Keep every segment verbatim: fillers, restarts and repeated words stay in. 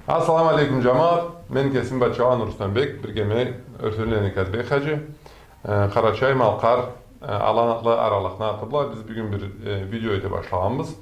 Ассаламу алейкум, джамагъат. Мен кесим Батчаланы Русланбек, биргеме Ёртенланы Казбек хаджи. Э, Къарачай, Малкъар, э, Алан атлы аралыкъны аты бла биз бюгюн бир, э, видео эте башлагъанбыз.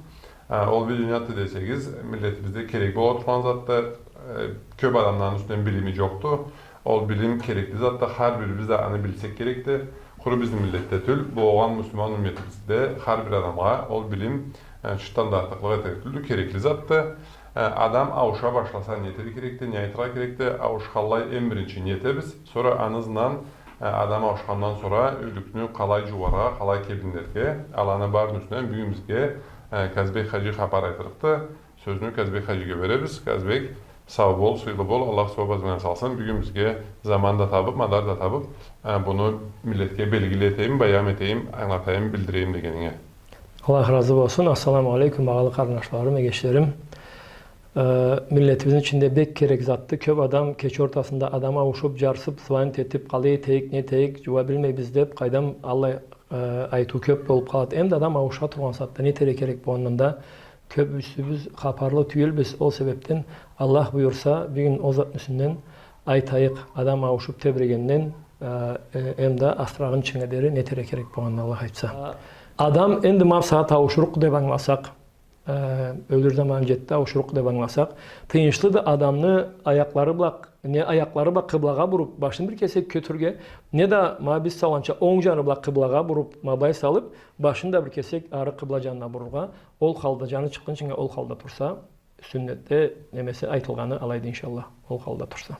Э, ол видео не затды десегиз, миллетибизде керек бола тургъан затды. Э, кёп адамланы юсюнден билими джокъду. Ол билим керекли затды, хар бирибиз да аны билсек керекди. Къуру бизни миллетде тюл, болгъан муслиман умметибизде хар бир адамгъа ол билим, э, чыртдан да артыкълыкъ этерик тюлдю, керекли затды. Э, адам ауша башласа, не этерге керекди, не айтыргъа керекди? Ауушханлай эм биринчи не этебиз? Сора аны ызындан, э, адам ауушхандан сора ёлюкню къалай джууаргъа, къалай кебинлерге, аланы барыны юсюнден бюгюн бизге, э, Казбек хаджи хапар айтырыкъды. Сёзню Казбек хаджиге беребиз. Казбек, сау бол, сыйлы бол, Аллах сууаб азмайын салсын. Бюгюн бизге заман да табыб, мадар да табыб, э, буну миллетге белгили этейим, баям этейим, ангылатайым, билдирейим дегенинге. Аллах разы болсун. Ассаламу алейкум, багъалы къарындашларым, эгечлерим. Э, миллетибизни ичинде бек керек затды. Кёп адам кече ортасында адам ауушуб, джарсыб, звонить этиб, къалай этейик, не этейик, джууа билмейбиз деб, къайдам, аллай э, айтыу кёп болуб къалады. Эм да адам ауушха тургъан сагъатда не этерге керек болгъанындан да кёбюсюбюз хапарлы тюйюлбюз. Ол себебден, Аллах буюрса, бюгюн ол затны юсюнден айтайыкъ. Адам ауушуб тебрегенден, э, э, эм да асырагъынчынга дери не этерге керек болгъанын, Аллах айтса. Адам энди ма бусагъат ауушурукъ деб ангыласакъ, э, ёлюр заманы джетди, ауушурукъ деб ангыласакъ, тыйыншлыды адамны аякълары бла, не аякълары бла къыблагъа буруб, башын бир кесек кётюрге, не да ма биз салгъанча онг джаны бла къыблагъа буруб, ма былай салыб, башын да бир кесек ары къыбла джанына бурургъа, ол халда, джаны чыкъгъынчынга ол халда турса, сюннетде немеси айтылгъаны алайды, иншаллах, ол халда турса.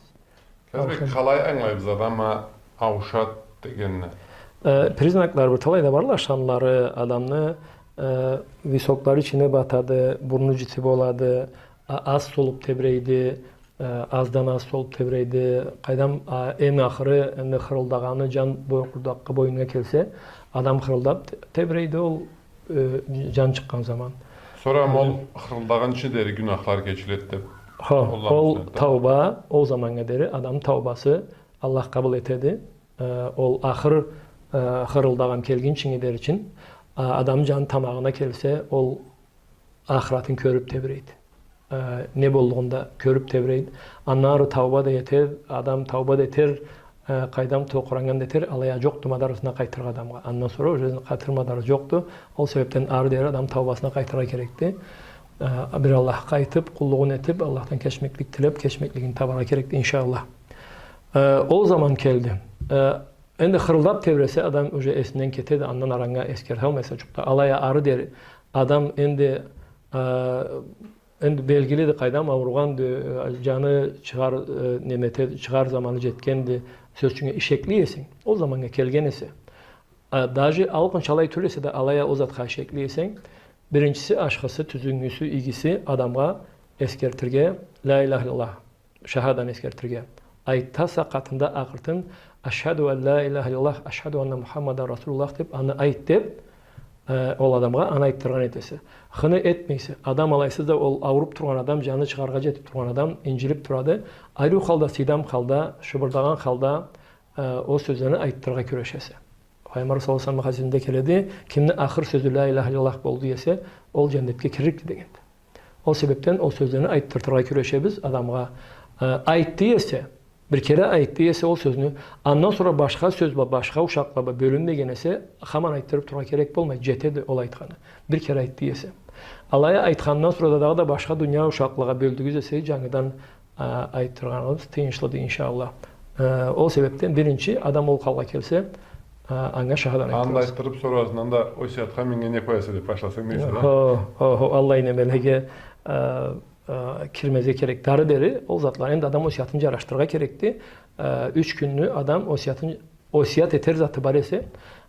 Казбек, къалай ангылайбыз адам а-, ауушады дегенни? Э, признаклары бир талай да барла, шанлары адамны, э, високлары ичине батады, бурну джити болады, а-, аз солуб тебрейди, э, аздан аз солуб тебрейди. Къайдам, а, эм ахыры, энди хырылдагъаны джан бой-, къурдакъгъа, боюннга келсе, адам хырылдаб те-, тебрейди, ол э, джан чыкъгъан заман. Сора ол хырылдагъынчы дери гюнахлары кечиледи деб. Хо, ол тауба, ол заманнга дери адам таубасы Аллах къабыл этеди. Э, ол ахыр, э, хырылдагъан келгинчинге дери чин, а, адам джаны тамагъына келсе, ол ахыратын кёрюб тебрейди. Э, не боллугъун да кёрюб тебрейди. Андан ары тауба да этер, адам тауба да этер, э, къайдам, токъуранган да этер, алай а джокъду мадарысына къайтыргъа адамгъа. Андан сора уже къайтыр мадарысы джокъду. Ол себебден ары дери адам таубасына къайтыргъа керекди. Э, бир Аллахха къайтыб, къуллугъун этиб, Аллахдан кечмеклик тилеб, кечмеклигин табаргъа керекди, иншаллах. Э, ол заман келди. Э, энди хырылдаб тебресе, адам уже эсинден кетеди, андан ары анга эсгерталмайса джукъ да. Алай а ары дери адам энди, э, Энди белгилиди, къайдам, ауругъанды, э, джаны чыгъар, э, неме эте-, чыгъар заманы джетгенди, сёз ючюн, ишекли эсенг, ол заманнга келген эсе. А, даже алкъын чалай тюл эсе да, алай а ол затха ишекли эсенг, биринчиси, ашхысы, тюзюнгюсю, игиси адамгъа эсгертирге, ля иляха илляллах, шахаданы эсгертирге. Айтаса къатында акъыртын, ашхаду ан ля иляха илляллах, ашхаду анна Мухаммадан расулуллах деб, аны айт деб, э, ол адамгъа аны айтдыргъан этесе. Хыны этмейсе, адам алайсыз да, ол ауруб тургъан адам, джаны чыгъаргъа джетиб тургъан адам, инджилиб турады. Ариу халда, сыйдам халда, шыбырдагъан халда, э, ол сёзлени айтдыргъа кюрешесе. Пайгъамбар саллаллаху алейхи ва саллам хадисинде келеди, кимни ахыр сёзю ля иляха илляллах болду эсе, ол джаннетге кирликди дегенди. Ол себебден ол сёзлени айтдыртыргъа кюрешебиз адамгъа. Э, айтды эсе, бир кере айтды эсе ол сёзню, андан сора башха сёз бла, башха ушакъла бла бёлюнмеген эсе, хаман айтдырыб тургъа керек болмай, джетеди ол айтханы. Бир кере айтды эсе. Алай а айтхандан сора да дагъыда башха дуния ушакълагъа бёлдюгюз эсе, джангыдан, э, айтдыргъаныгъыз тыйыншлыды, иншаллах. Э, ол себебден биринчи адам ол халгъа келсе, э, анга шахаданы айтдырабыз. Аны айтдырыб, сора ызындан да, осиятха меннге не къояса деб башласанг дейсе да. Хо, хо, хо, аллай немелеге, э, э, кирмезге керек. Ары дери ол затланы энди адам осиятын джарашдырыргъа керекди. Э, юч кюнню адам осиятын, осият этер заты бар эсе,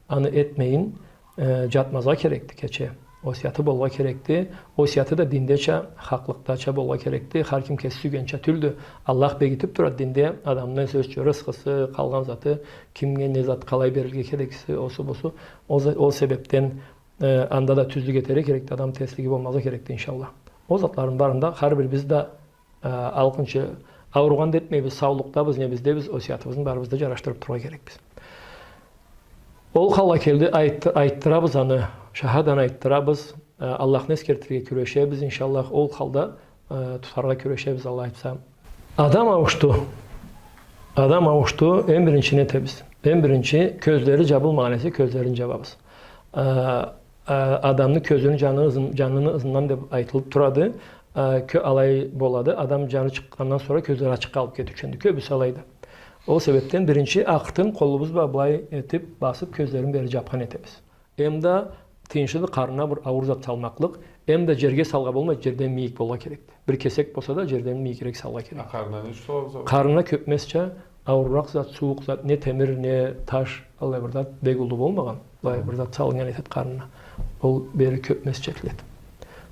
аны этмейин, э, джатмазгъа керекди кече. Осияты болгъа керекди. Осияты да диндеча, хакълыкъдача болгъа керекди. Хар ким кеси сюйгенча тюлдю. Аллах бегитиб турады динде адамны, сёз ючюн, рысхысы, къалгъан заты, кимге не зат къалай берилирге керекди, осу, бусу. Ол за-, ол себебден, э, анда да тюзлюк этерге керекди, адам терслиги болмазгъа керекди, иншаллах. Ол затланы барын да хар бирибиз да Э, алкъынчы, ауругъан да этмейбиз, саулукъдабыз, небиздебиз, осиятыбызны барыбыз да джарашдырыб тургъа керекбиз. Ол халгъа келди, айтды-, айтдырабыз аны, шахаданы айтдырабыз, э, Аллахны эсгертирге кюрешебиз, иншаллах, ол халда, э, тутаргъа кюрешебиз, Аллах айтса. Адам ауушду. Адам ауушду. Эм биринчи не этебиз? Эм биринчи кёзлери джабылмагъан эсе, кёзлерин джабабыз. Э, э, адамны кёзюню джаны ызын-, джаныны ызындан деб айтылыб турады. Э, кё-, алай болады. Адам джаны чыкъгъандан сора кёзлери ачыкъ къалыб кетиучюндю. Кёбюсю алайды. Ол себебден биринчи акъыртын къолубуз бла былай этиб, басыб, кёзлерин бери джабхан этебиз. Эм да тыйыншлыды къарнына бир ауур зат салмакълыкъ, эм да джерге салгъа болмайды, джерден мийик болургъа керекди. Бир кесек болса да, джерден мийигирек салгъа керек. А къарнына не салабыз? Къарнына кёбюсюнча ауурракъ зат, сууукъ зат, не темир, не таш, аллай бир зат бек уллу болмагъан. Былай бир зат салыннган этеди къарнына. Ол бери кёбюсюнча этиледи.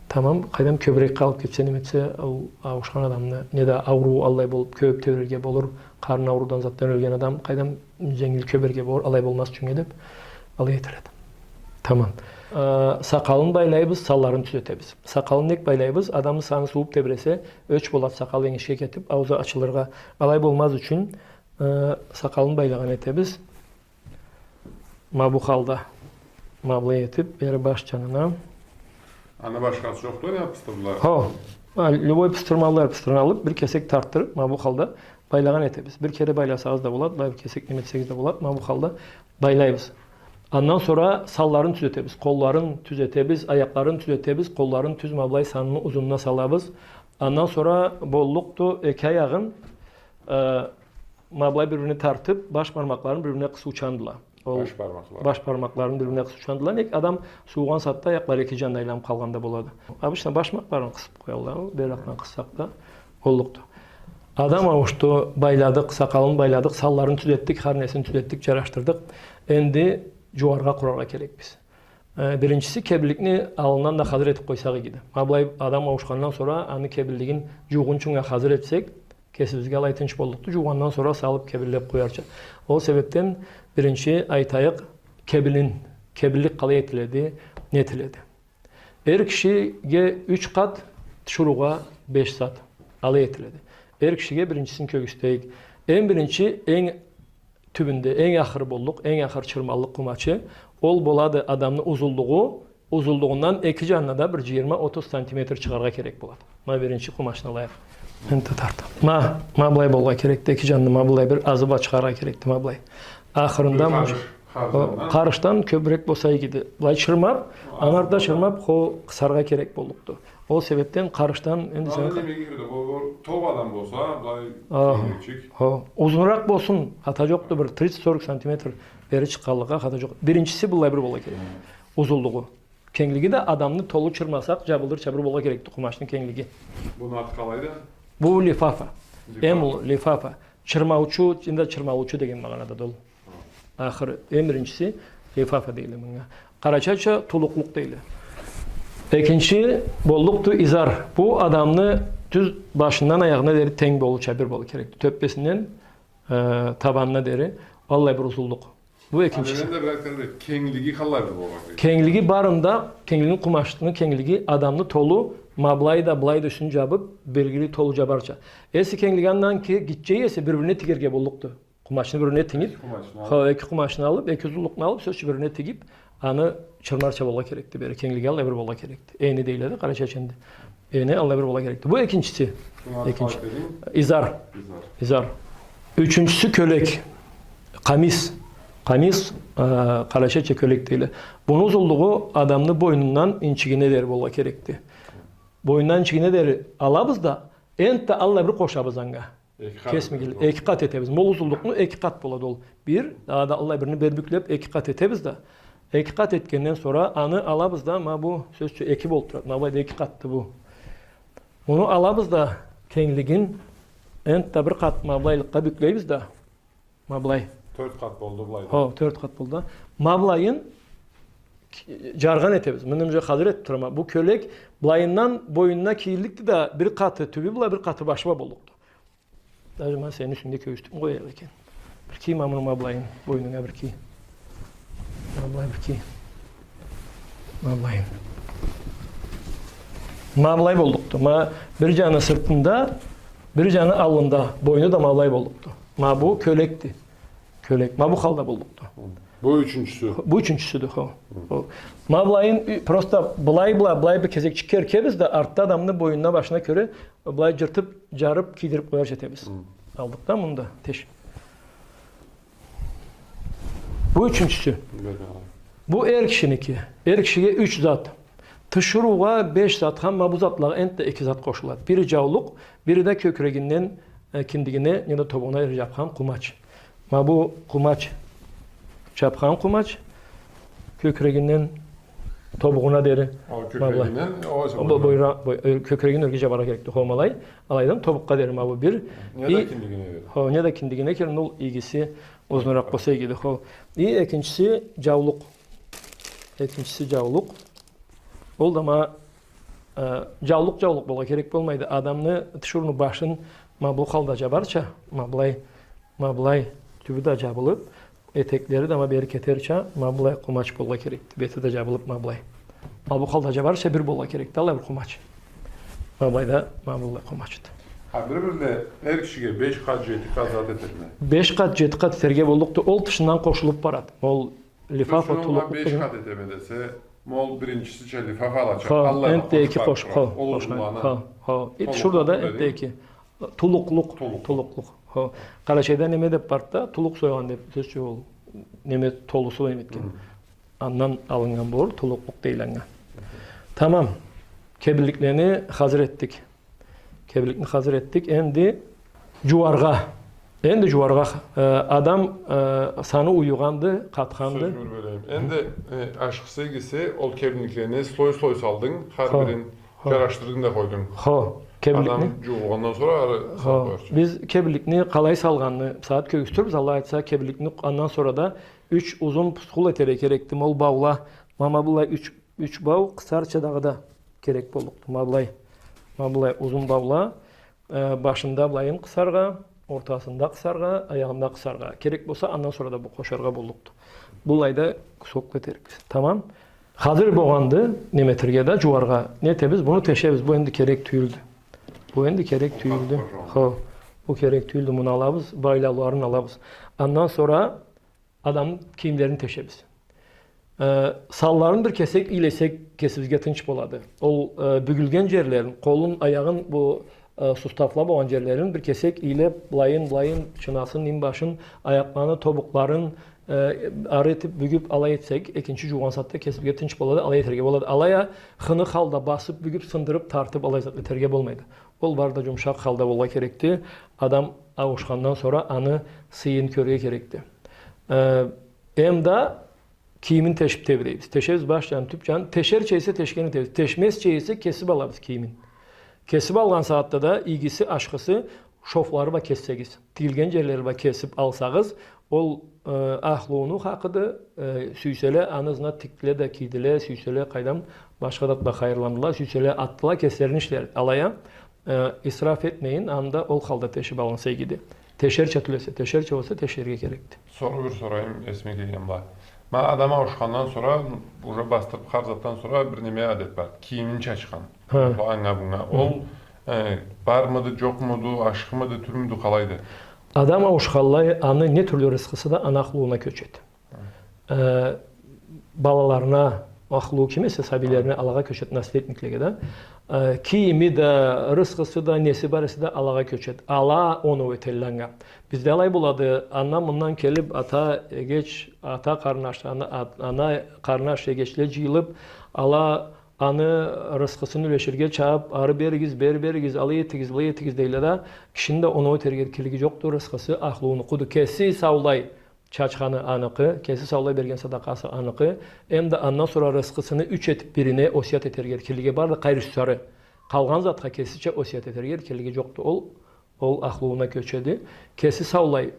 Тамам, къайдам, кёбюрек къалыб кетсе, неме этсе, ол ауушхан адамны, не да ауруу аллай болуб, кёб тебрерге болур, къарны ауруудан затдан ёлген адам, къайдам, дженгил кёберге болур, алай болмаз ючюннге деб, алай этиледи. Тамам. Э, сакъалын байлайбыз, санларын тюзетебиз. Сакъалын нек байлайбыз? Адамны саны суууб тебресе, ёч болады сакъалы энгишге кетиб, ауузу ачылыргъа. Алай болмаз ючюн, э, сакъалын байлагъан этебиз. Ма бу халда. Ма былай этиб, бери баш джанына. Аны башхасы джокъду, не пыстырмалары? Хо. А, любой пыстырмалары, пыстырын алыб, бир кесек тартдырыб, ма бу халда байлагъан этебиз. Бир кере байласагъыз да болады, былай бир кесек неме этсегиз да болады, ма бу халда байлайбыз. Андан сора санларын тюзетебиз, къолларын тюзетебиз, аякъларын тюзетебиз, къолларын тюз ма былай санны узунуна салабыз. Андан сора боллукъду эки аягъын, э, ма былай бир-бирине тартыб, баш бармакъларын бир-бирине къысыучандыла. Ол баш бармакълары. Баш бармакъларын бир-бирине къысыучандыла. Нек, адам суугъан сагъатда аякълары эки джанына айланыб къалгъан да болады. Обычно баш бармакъларын къысыб къоялла, ол бери акъырын къыссакъ да боллукъду. Адам ауушду, байладыкъ, сакъалын байладыкъ, санларын тюзетдик, хар несин тюзетдик, джарашдырдыкъ. Энди джууаргъа, къураргъа керекбиз. Э, биринчиси, кебинликни аллындан да хазыр этиб къойсакъ игиди. Ма былай адам ауушхандан сора аны кебинлигин джуугъунчунга хазыр этсек, кесибизге алай тынч боллукъду, джуугъандан сора салыб кебинлеб къоярча. Ол себебден биринчи айтайыкъ, кебинин, кебинлик къалай этиледи, не этиледи. Эр кишиге юч къат, тиширыугъа беш зат. Алай этиледи. Эр кишиге биринчисин кёргюзтейик. Эм биринчи, эм тюбюнде, эм ахыры боллукъ, эм ахыр чырмаллыкъ къумачы, ол болады адамны узунлугъу, узунлугъундан эки джанына да бир джыйырма-отуз сантиметр чыгъаргъа керек болады. Ма биринчи къумачны алайыкъ. Энди тарт. Ма, ма былай болургъа керекди, эки джанына ма былай бир азы бла чыгъаргъа керекди, ма былай. Ахырында бир къарыш, ма-, къарышдан, о, къарышдан кёбюрек болса игиди. Былай чырмаб, андан ары да чырмаб, хо, къысаргъа керек боллукъду. Ол себебден къарышдан энди... Аны сен неме кирди, ол, ол ток адам болса, былай, ахы, кийинчик. Хо, узунуракъ болсун, хата джокъду, бир тридцать-сорок сантиметр бери чыкъгъанлыкъгъа хата джокъ. Биринчиси былай бир болургъа керек. Хы. Узунлугъу. Кенглиги да адамны толу чырмасакъ, джабылыр чабыр болургъа керекди къумачны кенглиги. Буну аты къалайды? Бу лифафа. Лифафа. Эм уллу лифафа. Чырмаучу, энди чырмаучу деген магъанада да ол. Ахыр, эм биринчиси, лифафа дейле мынга. Къарачайча тулукълукъ дейле. Экинчи боллукъду изар. Бу адамны тюз башындан аягъына дери тенг болурча бир болургъа керекди. Тёппесинден, э, табанына дери. Аллай бир узунлукъ. Бу экинчиси. Аны мен да бир айтхан эдим, кенглиги къалай бир болургъа керек? Кенглиги барында, кенглигини, къумачны кенглиги адамны толу ма былай да, былай да юсюн джабыб, белгили толу джабарча. Эсе кенглиги андан ки-, гитче эсе, бир-бирине тигерге боллукъду. Къумачны бир-бирине тигиб, эки къумачны алыб, хо, эки къумачны алыб, эки узунлукъну алыб, сёз ючюн, бир-бирине тигиб, аны чырмарча болургъа керекди, бери кенглиги аллай бир болургъа керекди. Эни дейле да, къарачайча энди. Эни аллай бир болургъа керекди. Бу экинчиси. Шуну аты... Экинчи. Къалай дединг? Изар. Изар. Изар. Ючюнчюсю кёлек. Къамис. Къамис, э, къарачайча кёлек дейле. Буну узунлугъу адамны бойнундан инчигине дери болургъа керекди. Бойнундан инчигине дери алабыз да, энтда аллай бир къошабыз анга. Эки къат. Кесмегенли. Эки къат этебиз. Ма ол узунлукъну эки къат болады ол. Бир, дагъыда аллай бирни бир бюклеб, эки къат этебиз да. Эки къат этгенден сора аны алабыз да, ма бу, сёз ючюн, эки болуб турады. Ма былайда эки къатды бу. Муну алабыз да, кенглигин энтда бир къат ма былайлыкъгъа бюклейбиз да. Ма былай. Тёрт къат болду былайда. Хо, тёрт къат болду. Ма былайын джаргъан этебиз. Муну уже хазыр этиб турама. Бу кёлек былайындан бойнуна кийилликди да, бир къаты тюбю бла, бир къаты башы бла боллукъду. Даже мен сени юсюнгде кёргюзтюб къояйым экен. Бир кий ма муну ма былайын, бойнунга бир кий. Ма былай бир кий. Ма былайын. Ма былай боллукъду. Ма бир джаны сыртында, бир джаны аллында, бойну да ма былай боллукъду. Ма бу кёлекди. Кёлек. Ма бу халда боллукъду. Хы. Бу ючюнчюсю. Бу ючюнчюсюдю, хо. Хо. Ма былайын, ю-, просто былай, былай, былай бир кезекчик керекебиз да, артда адамны боюнуна, башына кёре былай джыртып, джарып, кийдирип къоярча этебиз. Хы. Алдыкъ да муну да, теш. Бу ючюнчюсю. Бу эр кишиники. Эр кишиге юч зат. Тиширыугъа беш зат хам, ма бу затлагъа энтда эки зат къошулады. Бири джаулукъ, бири да кёкюрегинден, э, киндигине неда тобугъуна дери джабхан къумач. Ма бу къумач, чабхан къумач, кёкюрегинден тобугъуна дери. Ол кёкюрегинден, ол эсе бу боюна. Бо-, бойра-, бой-, э, кёкюрегин ёрге джабаргъа керекди, хо, ма алай. Алайдан тобукъгъа дери ма бу бир. Неда киндигине дери. Хо, неда киндигине керти, ол игиси узунуракъ болса игиди, хо. И экинчиси джаулукъ. Экинчиси джаулукъ. Ол да ма, э, джаулукъ, джаулукъ болгъа керек болмайды. Адамны, тиширыуну башын ма бу халда джабарча, ма былай, ма былай тюбю да джабылып, этеклери да ма бери кетерча, ма былай къумач болгъа керекди. Бети да джабылып, ма былай. Ма бу халда джабарча бир болгъа керекди, алай бир къумач. Ма былай да, ма былай къумачды. Хо, бир-бирде эр кишиге беш къат, джети къат зат этерме? Беш къат, джети къат этерге боллукъду. Ол тышындан къошулуп барады. Ол лифафа, тулукълукъ деген. Беш къат этеме десе, ма ол биринчисича лифафа алача. Хо, энтда эки къошуп, хо, къошхан. Хо, хо. Тулукълукъ дединг. Энтда эки. Тулукълукъ, тулукълукъ. Тулукълукъ. Хо. Къарачайда неме деп барды да, тулукъ сойгъан деп сёз чыгъады ол. Неме, толусу неме этген. Хы. Андан алыннган болур, тулукълукъ дейдиле анга. Тамам. Кебинликлени хазыр этдик. Кебинликни хазыр этдик. Энди джууаргъа. Энди джууаргъа. Э, адам, э, саны уюгъанды, къатханды. Сёз бёлейим. Энди, э, ашхысы, игиси, ол кебинликлени слой-слой салдынг, хар бирин. Хо. Джарашдырдынг да къойдунг. Хо, кебинликни. Адам джуугъандан сора ары салып къоярча. Биз кебинликни къалай салгъанны, сагъат кёргюзтюрбюз, Аллах айтса, кебинликни андан сора да юч узун пусхул этерге керекди, ол баула. Ма, ма былай юч, юч бау къысарча дагъыда керек боллукъду. Ма былай, ма былай узун баула, э, башында былайын къысаргъа, ортасында къысаргъа, аягъында къысаргъа. Керек болса, андан сора да бу къошаргъа боллукъду. Былайда кусок этерикбиз. Тамам. Хазыр болгъанды, неме этерге да, джууаргъа. Не этебиз? Буну тешебиз. Бу энди керек тюйюлдю. Бу энди керек тюйюлдю. Хо, бу керек тюйюлдю. Муну алабыз, байлауларын алабыз. Андан сора адам кийимлерин тешебиз. Э, санларын бир кесек ийлесек, кесибизге тынч болады. Ол, э, бюгюлген джерлерин, къолун, аягъын, бу э, суставла болгъан джерлерин бир кесек ийлеп, былайын, былайын, чынасын, инбашын, аякъланы, тобукъларын, э, ары этип, бюгюп, алай этсек, экинчи джуугъан сагъатда кесибизге тынч болады, алай этерге болады. Алай а, хыны халда басып, бюгюп, сындырып, тартып, алай зат этерге болмайды. Ол бары да джумушакъ халда болгъа керекди. Адам ауушхандан сора аны сыйын кёрге керекди. Э, эмда Кийимин тешип тебирейбиз. Тешебиз баш джанын, тюп джанын. Тешерча эсе тешген этебиз. Тешмезча эсе кесип алабыз кийимин. Кесип алгъан сагъатда да игиси, ашхысы, шовлары бла кессегиз. Тигилген джерлери бла кесип алсагъыз, ол, э, ахлуну хакъыды, э, сюйселе, аны ызына тикдиле да кийдиле, сюйселе, къайдам, башха затла хайырландыла, сюйселе, атдыла, кеслерини ишлери. Алай а, Э, исраф этмейин, анда ол халда тешип алынса игиди. Тешерча тюл эсе, тешерча болса, тешерге керекди. Соруу бир сорайым, эсиме келген бла. Ма адам ауушхандан сора, уже бастырып хар затдан сора бир неме адет бар. Кийимин чачхан. Хы. Анга-бунга. Хы. Ол, э, бармыды, джокъмуду, ашхымыды, тюлмюдю, къалайды? Адам ауушханлай, аны не тюрлю рысхысы да аны ахлуна кёчеди. Э, балаларына, ахлу ким эсе, сабийлерине, алагъа кёчеди, наследниклеге да. Э, кийими да, рысхысы да, неси бар эсе да алагъа кёчеди. Ала оноу этелле анга. Бизде алай болады, андан-мындан келип, ата эгеч, ата къарнаш, ана, ат-, ана къарнаш, эгечле джыйылып, ала аны рысхысын юлеширге чабып, ары беригиз, бери беригиз, алай этигиз, былай этигиз дейле да, кишини да оноу этерге эркинлиги джокъду, рысхысы ахлунукъуду. Кеси саулай чачханы аныкъы, кеси саулай берген садакъасы аныкъы, эмда андан сора рысхысыны юч этип бирине осият этерге эркинлиги барды, къайры сюйсе ары. Къалгъан затха кесича осият этерге эркинлиги джокъду. Ол, ол ахлуна кёчеди. Кеси саулай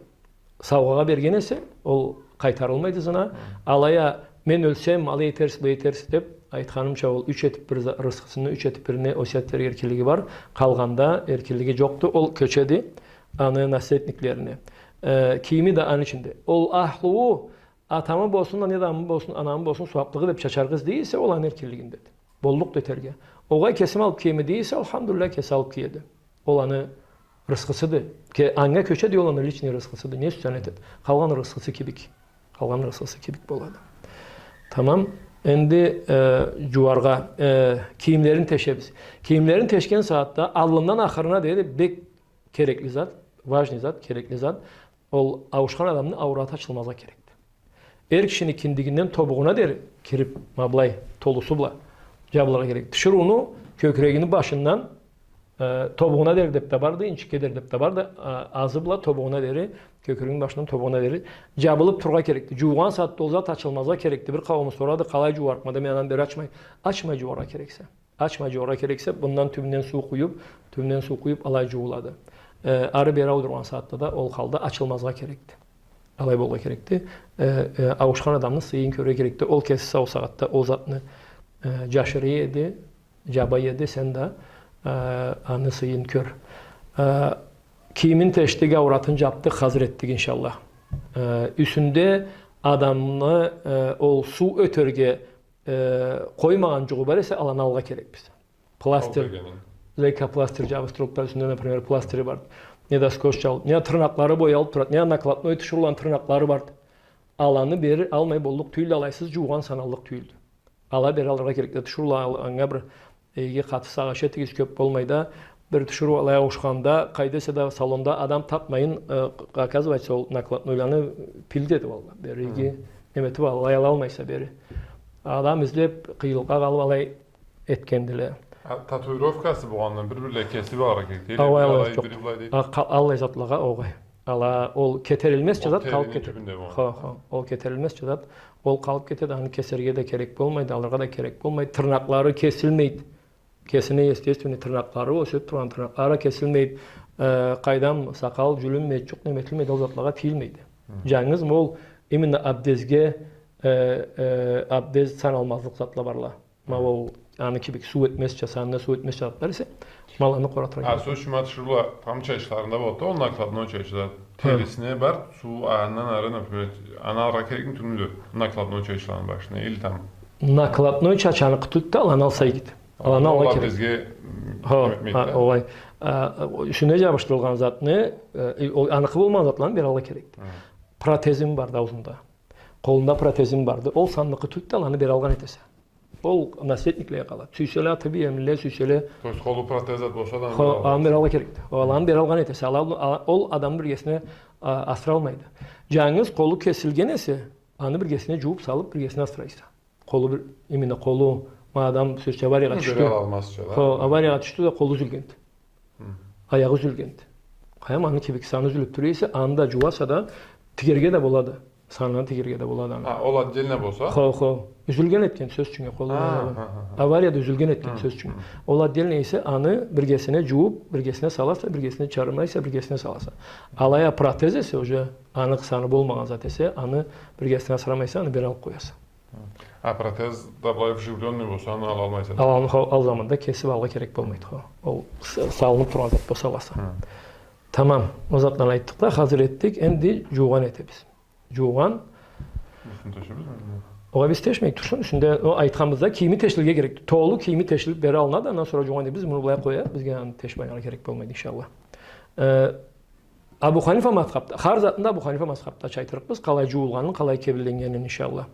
саугъагъа берген эсе, ол къайтарылмайды ызына. Алай а, мен ёлсем, алай этерсиз, былай этерсиз деп, айтханымча, ол юч этип бир за-, рысхысыны юч этип бирине осият этерге эркинлиги бар, къалгъанда эркинлиги джокъду, ол кёчеди. Аны наследниклерине. Э, кийими да аны ичинде. Ол ахлу, атамы болсун, неда анамы болсун, анамы болсун, сууаплыгъы деп чачаргъа излей эсе, ол аны эркинлигиндеди. Боллукъду этерге. Огъай, кесим алып киеме дей эсе, алхамдулиллях, кеси алып киеди. Ол аны рысхысыды. Ке-, анга кёчеди, ол аны личный рысхысыды. Не сюйсе аны этеди. Къалгъан рысхысы кибик. Алгъан нырсысы кибик болады. Тамам. Энди, э, джууаргъа, э, кийимлерин тешебиз. Кийимлерин тешген сагъатда аллындан ахырына дери бек керекли зат, важный зат, керекли зат, ол ауушхан адамны аураты ачылмазгъа керекди. Эр кишини киндигинден тобугъуна дери кириб, ма былай, толусу бла джабылыргъа керек. Тиширыуну кёкюрегини башындан, э, тобугъуна дери деб да барды, инчикге дери деб да барды, а, азы бла тобугъуна дери, кёкюрегини башындан тобугъуна дери джабылыб тургъа керекди. Джуугъан сагъатда ол зат ачылмазгъа керекди. Бир къаууму сорады, къалай джууарыкъма да, мен андан бери ачмай, ачмай джууаргъа керексе. Ачмай джууаргъа керексе, мындан тюбюнден суу къуюб, тюбюнден суу къуюб, алай джууладыр. Э, ары-бери аудургъан сагъатда да ол халда ачылмазгъа керекди. Алай болгъа керекди. Э, э, ауушхан адамны сыйын кёрюрге керекди. Ол кеси сау сагъатда ол затны, э, джашырый эди, джабай эди, сен да, э, аны сыйын кёр. Э, кийимин тешдик, ауратын джабдыкъ, хазыр этдик, иншаллах. Э, юсюнде адамны, э, ол суу ётерге э, къоймагъан джугъу бар эсе, аланы алгъа керекбиз. Пластырь, лейкопластырь джабыстырылыб турады, юсюнде, например, пластыри бар. Не да скотч джабылыб, не да тырнакълары боялыб турады, не да накладной тиширыуланы тырнакълары бар. Аланы бери алмай боллукъ тюйюлдю, алайсыз джуугъан саналлыкъ тюйюлдю. Ала бери алыргъа керекди, тиширыула, анга бир иги къаты сагъыш этигиз, кёб болмай да, бир тиширыу алай ауушханда, къайда эсе да салонда адам табмайын, э, оказывается, ол накладнойланы пилди эди, валла. Бери иги неме этиб алалмайса бери. Адам излеб, къыйынлыкъгъа къалыб алай этгендиле. А, татуировкасы болгъандан бир-бирле кесиб алыргъа керек, дейди. Алай, алай, алай, джокъ. Бири былай дейди. А, къа-, аллай затлагъа огъай. Ала, ол кетерилмезча зат, къалыб кетеди. Хо, хо, ол кетерилмезча зат, ол къалыб кетеди, аны кесерге да керек болмайды, алыргъа да керек болмайды. Тырнакълары кесилмейди. Кесини, естественно, тырнакълары, ол сёз тургъан тырнакълары кесилмейди. Э, къайдам, сакъал джюлюнмейди, джукъ неме этилмейди, ол затлагъа тийилмейди. Хы. Джангыз ма ол именно абдезге, э, э, абдез саналмазлыкъ затла барла. Ма ол аны кибик суу ётмезча, санына суу ётмезча зат бар эсе, ма аланы къоратыргъа керек. А, сёз ючюн, ма тиширыула тамчы чачхыларында болады да, ол накладной чачхыла. Хы. Терисине бар, суу андан ары, например, аны алыргъа керекми тюлмюдю? Накладной чачхыланы башына, или там. Накладной чачхыныкъы тюлдю да, аланы алса игиди. Аланы алыргъа керек. Ол абдезге, м, хо, неме этмейди да. Огъай. А, юсюне джабышдырылгъан затны, э, ол аныкъы болмагъан затланы бери алыргъа керек. Хы. Протезим барды аузунда. Къолунда протезим барды. Ол санныкъы тюлдю да, аланы бери алгъан этесе. Ол наследниклеге къалады. Сюйселе атыб ийемлиле, сюйселе. То есть къолу протез зат болса да, хо, аны бери алгъан этесе. Ол аны бери алгъан этесе. Ала, ала, ол адамны биргесине, а, асыралмайды. Джангыз къолу кесилген эсе, аны биргесине джууб салыб, биргесине асырайса. Къолу бир, именно къолу, ма адам, сёз ючюн, авариягъа тюшдю. Хо, авариягъа тюшдю да, къолу юзюлгенди. Хы. Аягъы юзюлгенди. Къайдам, аны кибик саны юзюлюб тура эсе, аны да джууаса да, тигерге да болады. Санына тигерге да болады аны. А, ол отдельно болса? Хо, хо. Юзюлген этген, сёз ючюн, къолу. Хы, хы, хы. Аварияда юзюлген этген, хы, сёз ючюн. Хы. Ол отдельно эсе, аны биргесине джууб, биргесине саласа, биргесине чармайса, биргесине саласа. Алай а протез эсе, уже аныкъы саны болмагъан зат эсе, аны биргесине асырамайса, аны бери алыб къояса. А протез да былай вживлённый болса, аны алалмайса да. Аланы хо-, ол заманда кесиб алыргъа керек болмайды хо. Ол с-, салыныб тургъан зат болса аласа. Хы. Тамам. Ол затланы айтдыкъ да, хазыр этдик, энди джуугъан этебиз. Джуугъан. Биз муну тешебизми? Огъай, биз тешмейик, турсун юсюнде, ол айтханыбызда кийими тешилирге керек. Толу кийими тешилиб бери алынады, андан сора джуугъан этебиз, биз муну былай къояйыкъ, бизге аны тешмей алыргъа керек болмайды, иншаллах. Э, Абу Ханифа мазхабда, хар затны да Абу Ханифа мазхабда айтырыкъбыз, къалай джуулгъанын, къалай кебинленнгенин, иншаллах.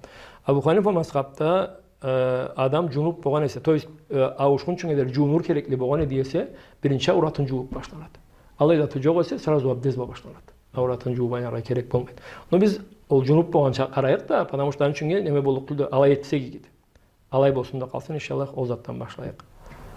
Абу Ханифа мазхабда, э, адам джунуб болгъан эсе, то есть, э, ауушхунчугъа дери джуунургъа керекли болгъан эди эсе, биринчи ауратын джууб башланады. Алай заты джокъ эсе, сразу абдез бла башланады. Ауратын джууб алыргъа керек болмайды. Но биз ол джунуб болгъанча къарайыкъ да, потому что аны ючюн неме боллукъ тюлдю, алай этсек игиди. Алай болсун да къалсын, иншаллах, ол затдан башлайыкъ.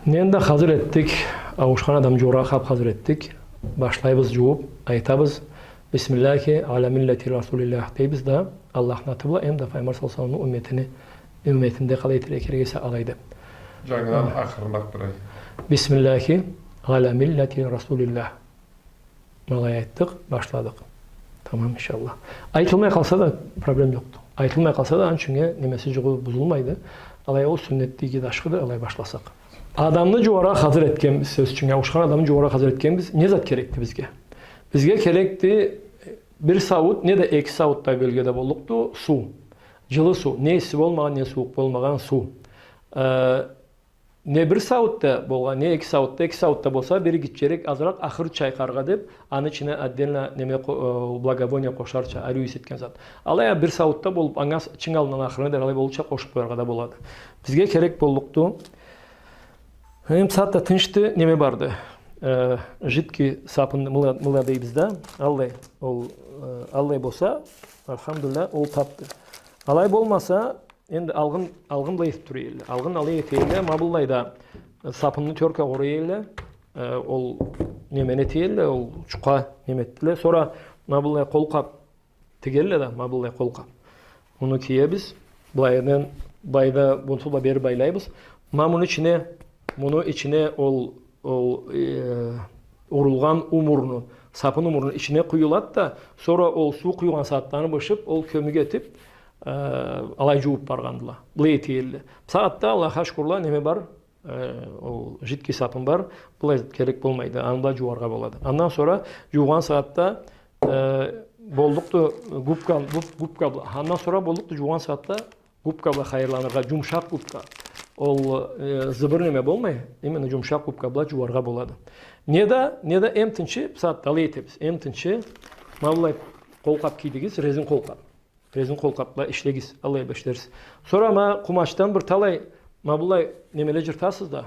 Энди хазыр этдик, ауушхан адам джууаргъа хап-хазыр этдик. Башлайбыз джууб, айтабыз: «Бисмиллахи аля миллати Расулиллях», — дейбиз да, Аллахны аты бла, эм да Пайгъамбар саллаллаху алейхи ва салламны умметини, умметинде къалай этерге керек эсе, алай деб. Джангыдан ахырындакъ бир айт. «Бисмиллахи аля миллати Расулиллях». Алай айтдыкъ, башладыкъ. Тамам, иншаллах. Айтылмай къалса да проблем джокъду. Айтылмай къалса да, аны ючюн немеси джугъу бузулмайды. Алай ол сюннетдеги дашхыды, алай башласакъ. Адамны джууаргъа хазыр этгенбиз, сёз ючюн, ауушхан адамны джууаргъа хазыр этгенбиз. Не зат керекди бизге? Бизге керекди бир сауут, не да эки сауут да бёлгенде боллукъду, суу. Джылы суу, не исси болмагъан, не сууукъ болмагъан суу. Э, не бир сауутда болгъан, не эки сауутда, эки сауутда болса, бир гитчерек, азыракъ, ахыр чайкъаргъа деп, аны ичине отдельно неме къо-, э, благовоние къошарча, ариу ийис этген зат. Алай а бир сауутда болуп, анга с-, чынг аллындан ахырына дери алай болурча къошуп къояргъа да болады. Бизге керек боллукъду. Эм сагъатда тынчды, неме барды. Э, жидкий сапын, мыла, мыла дейбиз да, аллай, ол, э, аллай болса, альхамдулиллях, ол табды. Алай болмаса, энди алгъын, алгъын былай этип тура элле. Алгъын алай эте элле, ма быллай да, э, сапынны тёркагъа урай элле, э, ол немени эте элле, ол чукъа неме этдиле. Сора ма быллай къолкъап тиге элле да, ма быллай къолкъап. Муну киебиз, былайдан, былайда, бунту бла бери байлайбыз. Ма муну ичине, муну ичине ол, ол, э, урулгъан умурну, сапын умурну ичине къуюлады да, сора ол суу къуюгъан сагъатда аны бышып, ол кёмюк этип, э, алай жууп баргъандыла. Былай эте элле. Бусагъатда, Аллахха шукурла, неме бар, э, ол жидкий сапын бар, былай керек болмайды, аны бла жууаргъа болады. Андан сора жуугъан сагъатда, э, боллукъду губка, губ-, губка бла. Андан сора боллукъду жуугъан сагъатда губка бла хайырланыргъа, жумушакъ губка. Ол, э, зыбыр неме болмай, именно жумушакъ губка бла жууаргъа болады. Не да, не да эм тынчы, бусагъатда алай этебиз. Эм тынчы, ма быллай къолкъап кийдигиз, резин къолкъап. Резин къолкъап бла ишлегиз, аллай бла ишлерсиз. Сора ма къумачдан бир талай, ма быллай немеле жыртасыз да.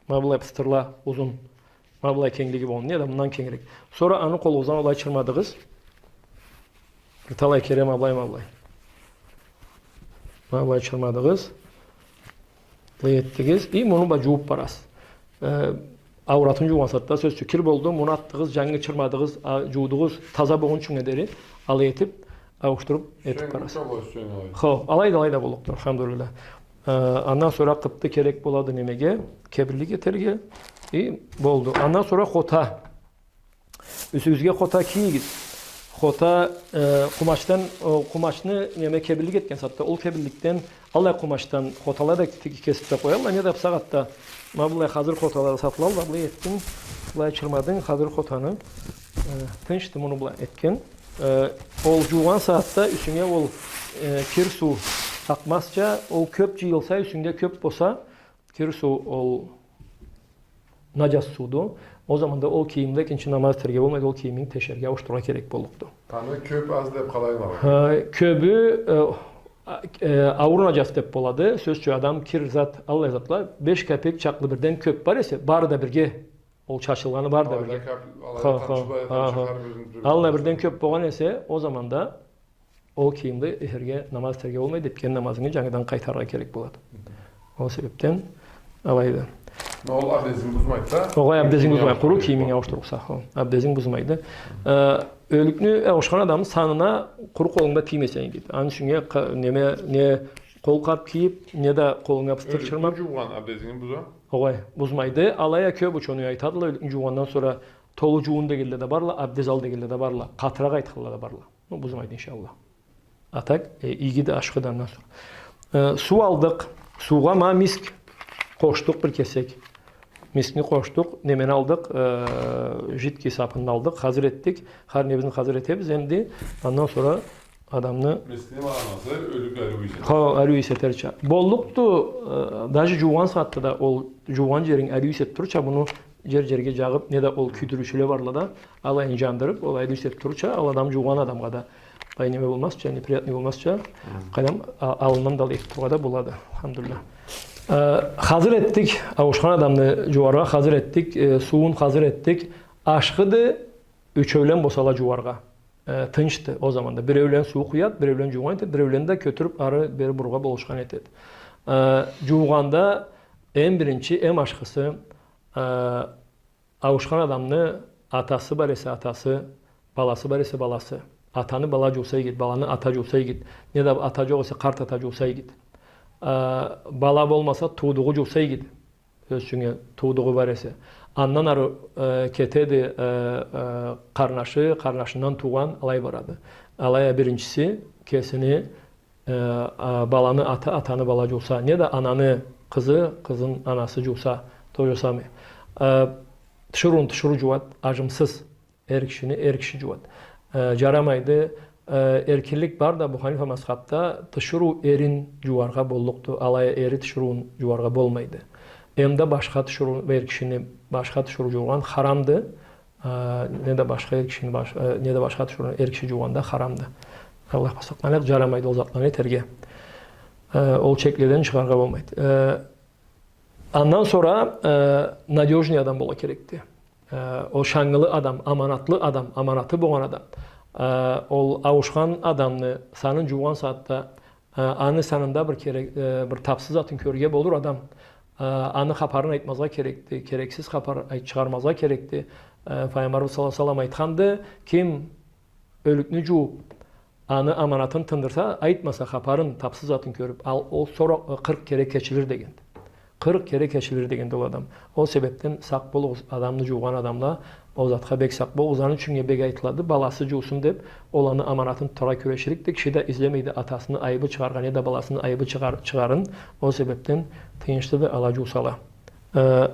Ма быллай пыстырла, узун. Ма быллай кенглиги болгъан, не да мындан кенгирек. Сора аны къолугъуздан алай чырмадыгъыз. Бир талай кере ма быллай, ма быллай. Ма быллай чырмадыгъыз. Былай этдигиз. И муну бла жууп барасыз. Э, ауратын жуугъан сагъатда, сёз ючюн, кир болду, муну атдыгъыз, жангы чырмадыгъыз, а, жуудугъуз, таза болгъунчунга дери, алай этип, ауушдуруп, этип барасыз. Хо, алай да, алай да боллукъду, альхамдулиллях. Э, андан сора къыпты керек болады немеге, кебинлик этерге. И болду. Андан сора хота. Юсюгюзге хота кийигиз. Хота, э, къумачдан, о, къумачны неме кебинлик этген сагъатда, ол кебинликден аллай къумачдан хотала да ке-, кесип да къоялла, не да бусагъатда ма быллай хазыр хотала сатылалла, былай этдинг, былай чырмадынг, хазыр хотаны, э, тынчды муну былай этген. Э, ол жуугъан сагъатда юсюнге ол, э, кир суу акъмазча, ол кёп жыйылса, юсюнгде кёп болса, кир суу ол нажас сууду. Ол заманда ол кийимде экинчи намаз этерге болмайды, ол кийиминги тешерге, ауушдурургъа керек боллукъду. Аны кёп, аз деп къалай ангылагъан? Ха, кёбю, э, а-, э, ауур нажас деп болады. Сёз ючюн, адам кир зат, аллай затла, беш капек чакълы бирден кёп бар эсе, бары да бирге, ол чачылгъаны бары да бирге. Ха, ха, ха, ха. Аллай бирден кёп болгъан эсе, ол заманда ол кийимде этерге, намаз этерге болмайды, этген намазынгы жангыдан къайтарыргъа керек болады. Ол себепден алайды. Но ол абдезинги бузмайды да? Огъай, абдезинги бузмайды. Къуру кийиминги ауушдурурса, хо. Абдезинги бузмайды. Э, ёлюкню ауушхан адамны санына къуру къолунг да тиймесенг дейди. Аны ючюн не къа-, неме, не къолкъап кийип, не да къолунга пыстыр чырмап. Ёлюкню жуугъан абдезинги буза? Огъай, бузмайды. Алай а кёп учёный айтадыла, ёлюкню жуугъандан сора толу жууун дегенле да барла, абдез ал дегенле да барла, къатыракъ айтханла да барла. Ну, бузмайды, иншаллах. А так, э, игиди, ашхыды андан сора. Э, суу алдыкъ. Суугъа ма миск къошдукъ бир кесек. Мискни къошдукъ, немени алдыкъ, э, жидкий сапынны алдыкъ, хазыр этдик. Хар небизни хазыр этебиз, энди андан сора адамны... Мискни магъанасы ёлюк ариу ийис этерча. Хо, ариу ийис этерча. Боллукъду, э, даже жуугъан сагъатда да ол жуугъан жеринг ариу ийис этип турурча, муну жер-жерге жагъып, не да ол кюйдюрюучюле барла да, алайын жандырып, ол ариу ийис этип турурча, ол адам жуугъан адамгъа да былай неме болмазча, неприятный болмазча, къайдам, а-, аллындан да алай этип турургъа да болады, альхамдулиллях. Э, хазыр этдик, ауушхан адамны жууаргъа хазыр этдик, э, сууун хазыр этдик. Ашхыды, ючеулен болсала жууаргъа. Э, тынчды ол заманда. Биреулен суу къуяды, биреулен жуугъан этеди, биреулен да кётюрюп ары-бери бурургъа болушхан этеди. Э, жуугъанда эм биринчи, эм ашхысы, э, ауушхан адамны атасы бар эсе атасы, баласы бар эсе баласы. Атаны бала жууса игиди, баланы ата жууса игиди. Не да ата жокъ эсе къарт ата жууса игиди. Э, бала болмаса, туудугъу жууса игиди. Сёз ючюн, туудугъу бар эсе. Андан ары, э, кетеди, э, э, къарнашы, къарнашындан туугъан, алай барады. Алай а биринчиси кесини, э, а, баланы аты, атаны бала жууса, не да ананы къызы, къызын анасы жууса, то же самое. Э, тиширыуну тиширыу жууады, ажымсыз. Эр кишини эр киши жууады. Э, жарамайды. Э, эркинлик бар да, Абу Ханифа мазхабда тиширыу эрин жууаргъа боллукъду, алай а эри тиширыуун жууаргъа болмайды. Эм да башха тиширыу, эр кишини башха тиширыу джуугъан харамды. Э, не да башха эр кишини баш-, э, не да башха тиширыу эр киши джуугъан да харамды. Аллах сакъласын, джарамайды ол затланы этерге. Э, ол чекледен чыгъаргъа болмайды. Э, андан сора, э, надёжный адам бола керекди. Э, ол ышаннгылы адам, аманатлы адам, аманаты болгъан адам. Э, ол ауушхан адамны санын джуугъан сагъатда, э, аны санында бир керек, э, бир тапсыз затын кёрюрге болур адам. Э, аны хапарын айтмазгъа керекди, керексиз хапар айт-, чыгъармазгъа керекди. Э, Файгъамбарыбыз саллаллаху алейхи ва саллам айтханды, ким ёлюкню джууп, аны аманатын тындырса, айтмаса хапарын, тапсыз затын кёрюп, ал, ол сора, э, къыркъ кере кечилир дегенди. Къыркъ кере кечилир дегенди ол адам. Ол себепден сакъ болугъуз, адамны джуугъан адамла, ол затха бек сакъ болугъуз. Аны ючюннге бек айтылады, баласы джуусун деп, ол аны аманатын тутаргъа кюреширикди. Киши да излемейди атасыны айыбы чыгъаргъа, не да баласыны айыбы чыгъар-, чыгъарын. Ол себепден тыйыншлыды ала джуусала. Э,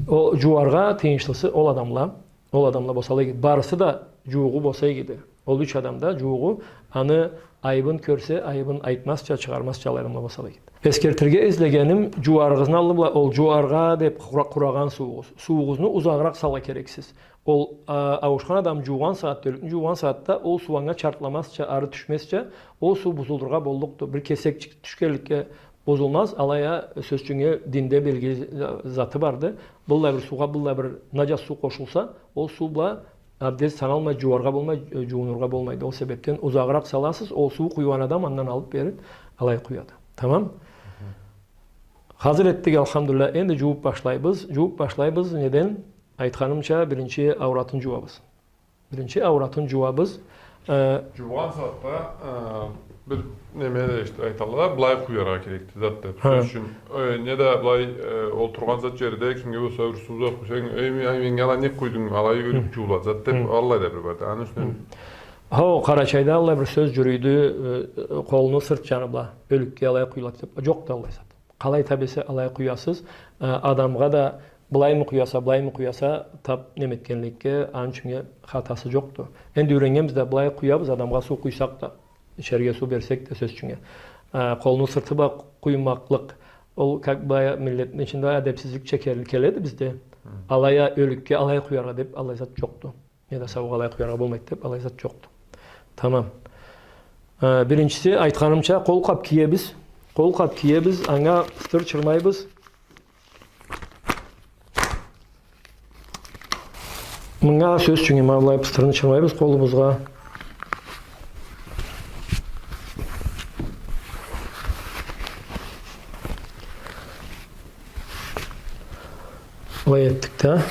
ол джууаргъа тыйыншлысы ол адамла. Ол адамла болсала игиди. Барысы да джуугъу болса игиди. Ол юч адам да джуугъу, аны айыбын кёрсе, айыбын айтмазча, чыгъармазча, алай адамла болсала игиди. Эсгертирге излегеним, джууарыгъызны аллы бла, ол джууаргъа деп къура-, къурагъан суугъуз. Суугъузну узагъыракъ салыргъа керексиз. Ол, а, ауушхан адам джуугъан сагъатда, ёлюкню джуугъан сагъатда, ол суу анга чартламазча, ары тюшмезча, ол суу бузулургъа боллукъду. Бир кесекчик тюшгенликге бузулмаз, алай а, сёз ючюннге, динде белгили за-, заты барды. Быллай бир суугъа быллай бир наджас суу къошулса, ол суу бла абдез саналмай, джууаргъа болмай, э, джуунургъа болмайды. Ол себепден узагъыракъ саласыз, ол суу къуюгъан адам андан алып берип, алай къуяды. Тамам? Хазыр этдик, алхамдулиллах. Энди джууп башлайбыз. Джууп башлайбыз. Неден? Айтханымча, биринчи ауратын джууабыз. Биринчи ауратын джууабыз. Э, Джуугъан сагъатда, э, бир неме да иште айталла да, былай къуяргъа керекди, зат деп. Хы. Сёз ючюн, э, не да былай, э, олтургъан зат джерде, кимге болса бир суу зат къуйсанг, «Эй, ме-, ай, меннге алай нек къуйдунг, алай ёлюк джуула», зат деп, аллай да бир барды. Аны ючюн... Хо, Къарачайда аллай бир сёз джюрюйдю, э, къолну сырт джаны бла ёлюкге алай къуюлады деп. Джокъду аллай зат. Къалай таб эсе, алай къуясыз. Э, адамгъа да былаймы къуяса, былаймы къуяса, таб неме этгенликге, аны ючюннге хатасы джокъду. Энди юйреннгенбиз да, былай къуябыз, адамгъа суу къуйсакъ да, ичерге суу берсек да, сёз ючюннге. Э, къолну сырты бла къуймакълыкъ, ол как бы миллетни ичинде адепсизлик чекерли келеди бизде. Алай а ёлюкге алай къуяргъа деп, аллай зат джокъду. Не да саугъа алай къуяргъа болмайды деп, алай зат джокъду. Тамам. Э, биринчиси, айтханымча, къол къап киебиз. Къол къап киебиз, анга пыстыр чырмайбыз. Мынга, сёз ючюн, ма былай пыстырны чырмайбыз къолубузгъа. Былай этдик да.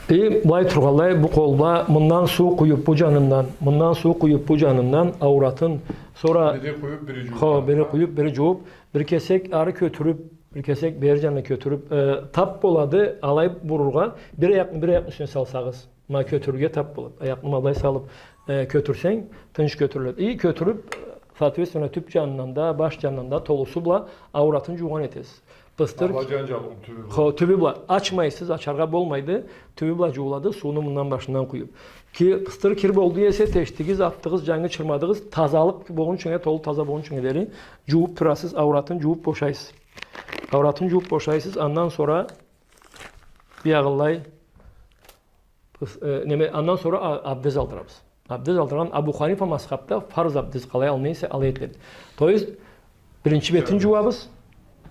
И былай тургъанлай, бу къол бла мындан суу къуюп бу джанындан, мындан суу къуюп бу джанындан, ауратын, сора... Бири къуюп, бири джууп. Хо, бири къуюп, бири джууп, бир кесек ары кётюрюп, бир кесек бери джанына кётюрюп, э, таб болады, алай бурургъа, бир аякъны бир аякъны юсюне салсагъыз. Ма кётюрюрге таб болады. Аякъны ма былай салып, э, кётюрсенг, тынч кётюрюледи. И кётюрюп, соответственно, тюп джанындан да, баш джанындан да толусу бла ауратын джуугъан этесиз. Пыстыр... Ала джан джан, тюбю бла. Хо, тюбю бла. Ачмайсыз, ачаргъа болмайды. Тюбю бла джуулады, сууну мындан башындан къуюп. Ки-, пыстыр кир болду эсе, тешдигиз, атдыгъыз, джангы чырмадыгъыз, тазалыкъ болгъунчугъа, толу таза болгъунчугъа дери джууп турасыз, ауратын джууп бошайсыз. Ауратын джууп бошайсыз, андан сора биягъылай Пыс-, э, неме, андан сора а-, абдез алдырабыз. Абдез алдыргъан Абу Ханифа мазхабда фарз абдез къалай алына эсе, алай этиледи. То есть, биринчи бетин джууабыз.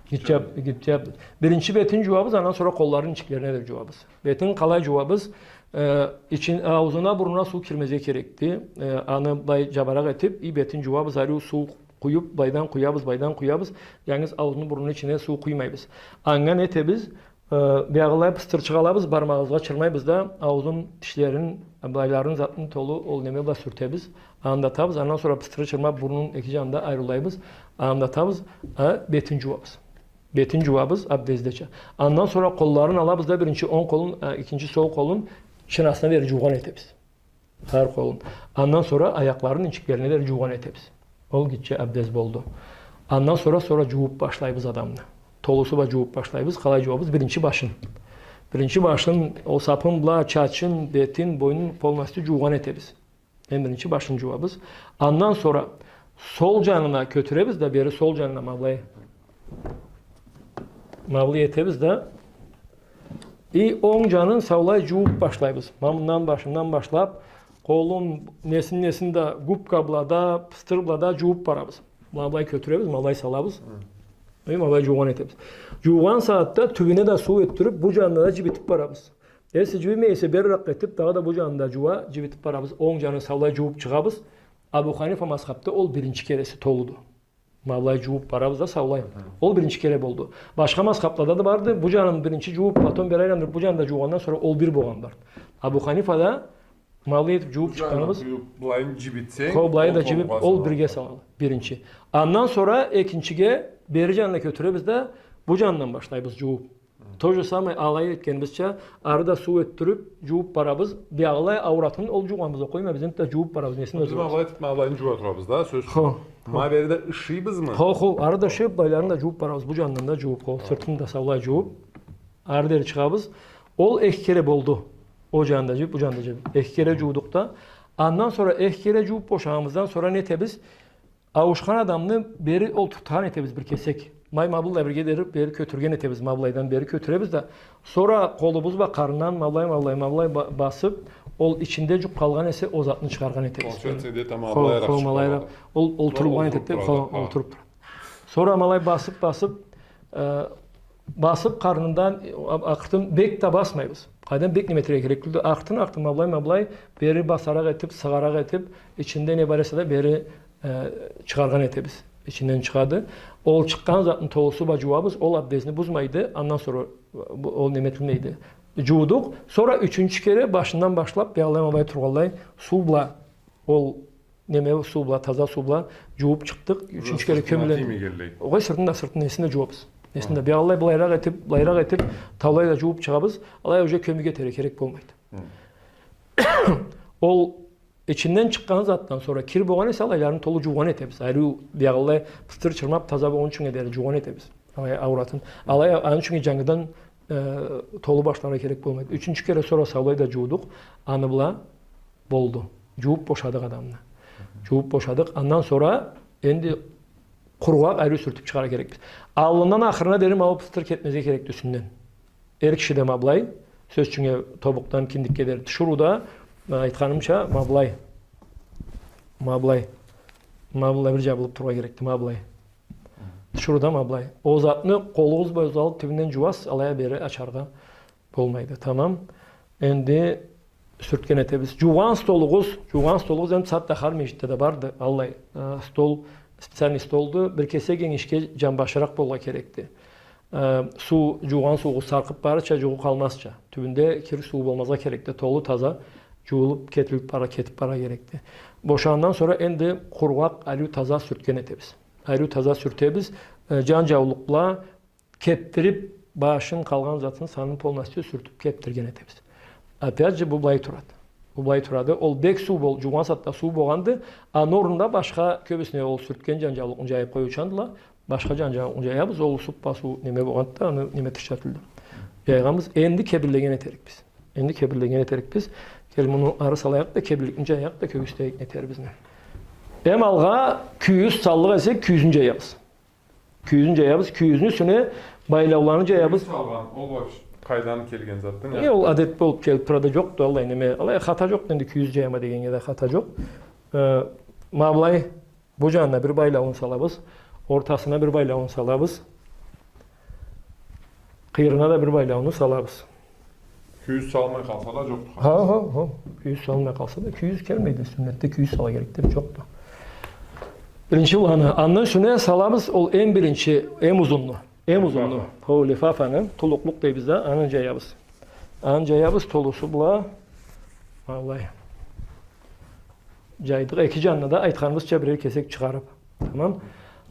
Гитче аб-, гитче аб-, биринчи бетин джууабыз, андан сора къолларын ичиклерине да джууабыз. Бетин къалай джууабыз? Э, ичин, аузуна, бурнуна суу кирмезге керекди. Э, аны былай джабаракъ этип, и бетин джууабыз, ариу суу къуюп, былайдан къуябыз, былайдан къуябыз. Джангыз аузуну, бурнуну ичине суу къуймайбыз. Анга не этебиз? Э, биягъылай пыстырчыкъ алабыз, бармагъыбызгъа чырмайбыз да, аузун, тишлерин, былайларын, затын толу ол неме бла сюртебиз, андатабыз, андан сора пыстыры чырмап, бурнун эки джанын да айрылайбыз, андатабыз, э, бетин джууабыз. Бетин джууабыз, абдездеча. Андан сора къолларын алабыз да, биринчи онг къолун, э, экинчи сол къолун чынасына дери джуугъан этебиз. Хар къолун. Андан сора аякъларын ичиклерине дери джуугъан этебиз. Ол гитче абдез болду. Андан сора, сора джууп башлайбыз адамны. Толусу бла джууп башлайбыз. Къалай джууабыз? Биринчи башын. Биринчи башын, ол сапын бла чачын, бетин, бойнун полностью джуугъан этебиз. Эм биринчи башын джууабыз. Андан сора сол джанына кётюребиз да, бери сол джанына, ма былай. Ма былай этебиз да. И онг джанын саулай джууб башлайбыз. Ма мындан башындан башлаб, къолун, несин, несин да, губка бла да, пыстыр бла да джууб барабыз. Ма былай кётюребиз, ма былай салабыз. Хы. И ма былай джуугъан этебиз. Джуугъан сагъатда тюбюне да суу ётдюрюб, бу джанына да джибитиб барабыз. Эсе джибимей эсе, бериракъ этиб, дагъыда бу джанын да джууа, джибитиб барабыз. Онг джанын саулай джууб чыгъабыз. Абу Ханифа мазхабда ол биринчи кереси толуду. Ма былай джууб барабыз да саулай. Хы. Ол биринчи кере болду. Башха мазхаблада да барды. Бу джанын биринчи джууб, потом бери айландырыб, бу джанын да джуугъандан сора ол бир болгъан бар. Абу Ханифада ма былай этиб джууб чыкъгъаныбыз. Бу джанын джуууб, былайын джибитсенг, хо, былайын да джибиб, ол бирге салынады. Биринчи. Андан сора экинчиге бери джанына кётюребиз да, бу джанындан башлайбыз джууб. То же самое алай этгенибизча, ары да суу ётдюрюб, джууб барабыз. Биягъылай ауратын ол джуугъаныбыз окъуна, бизни да джууб барабыз, несин да джууабыз. Биз ма былай этиб, ма былайын джууа турабыз да, сёз ючюн. Хо. Ма бери да ышыйбызмы? Хо, хо, ары да ышыб, былайларын да джууб барабыз, бу джанындан да джууб, хо, сыртын да саулай джууб. Ары дери чыгъабыз. Ол эки кере болду. Ол джанын да джуууб, бу джанын да джуууб. Эки кере джуудукъ да. Андан сора эки кере джуууб бошагъаныбыздан сора не этебиз? Ауушхан адамны бери олтуртхан этебиз бир кесек. Ма былай бирге дери бери кётюрген этебиз, ма былайдан бери кётюребиз да. Сора къолубуз бла къарнындан ма былай, ма былай, ма былай ба-, басыб, ол ичинде джукъ къалгъан эсе, ол затны чыгъаргъан этебиз. Получается, где-то ма былайыракъ чыгъаргъан. Хо, хо, ма былайыракъ. Ол олтурулгъан этеди, хо, олтуруб турады. Сора ма былай басыб, басыб, э, басыб къарнындан, э, а-, акъыртын бек да басмайбыз. Къайдан бек неме этерге керек тюлдю. Акъыртын, акъыртын ма былай, ма былай, бери басаракъ этиб, сыгъаракъ этиб, ичинде не бар эсе да бери э, чыгъаргъан этебиз. Ичинден чыгъады. Ол чыкъгъан затны толусу бла джууабыз, ол абдезни бузмайды, андан сора бу, ол неме этилмейди. Джуудукъ, сора ючюнчю кере башындан башлаб, биягъылай ма былай тургъанлай, суу бла, ол неме суу бла, таза суу бла джууб чыкъдыкъ. Ючюнчю кере кёмюлген. Огъай, сыртын да, сыртын, несин да джууабыз. Несин да, биягъылай былайыракъ этиб, былайыракъ этиб, таулай да джууб чыгъабыз, алай уже кёмюк этерге керек болмайды. Ол Ичинден чыкъгъан затдан сора кир болгъан эсе, алайларын толу джуугъан этебиз. Ариу биягъылай пыстыр чырмаб, таза болгъунчунга дери джуугъан этебиз. Алай ауратын. Алай, аны ючюн джангыдан, э, толу башларгъа керек болмайды. Ючюнчю кере сора саулай да джуудукъ, аны бла болду. Джууб бошадыкъ адамны. Джууб бошадыкъ. Андан сора энди къургъакъ ариу сюртюб чыгъаргъа керекбиз. Аллындан ахырына дери ма ол пыстыр кетмезге керекди юсюнден. Эр кишиде ма былай, сёз ючюн, тобукъдан киндикге дери. Тиширыуда, э, айтханымча, ма былай. Ма былай. Ма былай бир джабылыб тургъа керекди, ма былай. Тиширыуда ма былай. Ол затны къолугъуз бла узалыб тюбюнден джууасыз, алай а бери ачаргъа болмайды. Тамам. Энди сюртген этебиз. Джуугъан столугъуз, джуугъан столугъуз энди сагъатда хар межгитде да барды. Аллай, э, стол, специальный столду. Бир кесек энгишге джанбашыракъ болургъа керекди. Э, суу, джуугъан суугъуз саркъыб барырча, джугъу къалмазча. Тюбюнде кир суу болмазгъа керекди. Толу таза джуулуб, кетилиб бара, кетиб бара керекди. Бошагъандан сора энди къургъакъ, ариу таза сюртген этебиз. Ариу таза сюртебиз. Э, джан джаулукъ бла кебдириб, башын, къалгъан затын, санын полностью сюртюб кебдирген этебиз. Опять же, бу былай турады. Бу былай турады. Ол бек суу бол-, джуугъан сагъатда суу болгъанды. Аны орнунда башха кёбюсюне ол сюртген джан джаулукъну джайыб къоюучандыла. Башха джан джаулукъну джаябыз. Ол усуб басыу неме болгъанды да, аны неме этирча тюлдю. Джайгъанбыз. Энди кебинлеген этерикбиз. Энди кебинлеген этерикбиз. Кел, муну ары салайыкъ да, кебинликни джаяйыкъ да, кёргюзтейик не этерибизни. Эм алгъа кюйюз саллыкъ эсек, кюйюзню джаябыз. Кюйюзню джаябыз, кюйюзню юсюне байлауланы джаябыз. Кюйюз салгъан, ол вообще къайдан келген затды? Э, ол адет болуб келиб турады, джокъду аллай неме. Алай хата джокъду энди, кюйюз джаяма дегеннге да хата джокъ. Э, ма былай, бу джанына бир байлауун салабыз, ортасына бир байлауун салабыз, къыйырына да бир байлауну салабыз. Кюйюз салмай къалса да джокъду. Хо, хо, хо. Кюйюз салмай къалса да, кюйюз келмейди. Сюннетде кюйюз сала керек деб джокъду. Биринчи уланы. Андан юсюне салабыз ол эм биринчи, эм узунну. Эм узунну. Лифафа. Хо, лифафаны, тулукълукъ дейбиз да, аны джаябыз. Аны джаябыз толусу бла. Ма былай. Джайдыкъ. Эки джанына да айтханыбызча бирер кесек чыгъарыб. Тамам.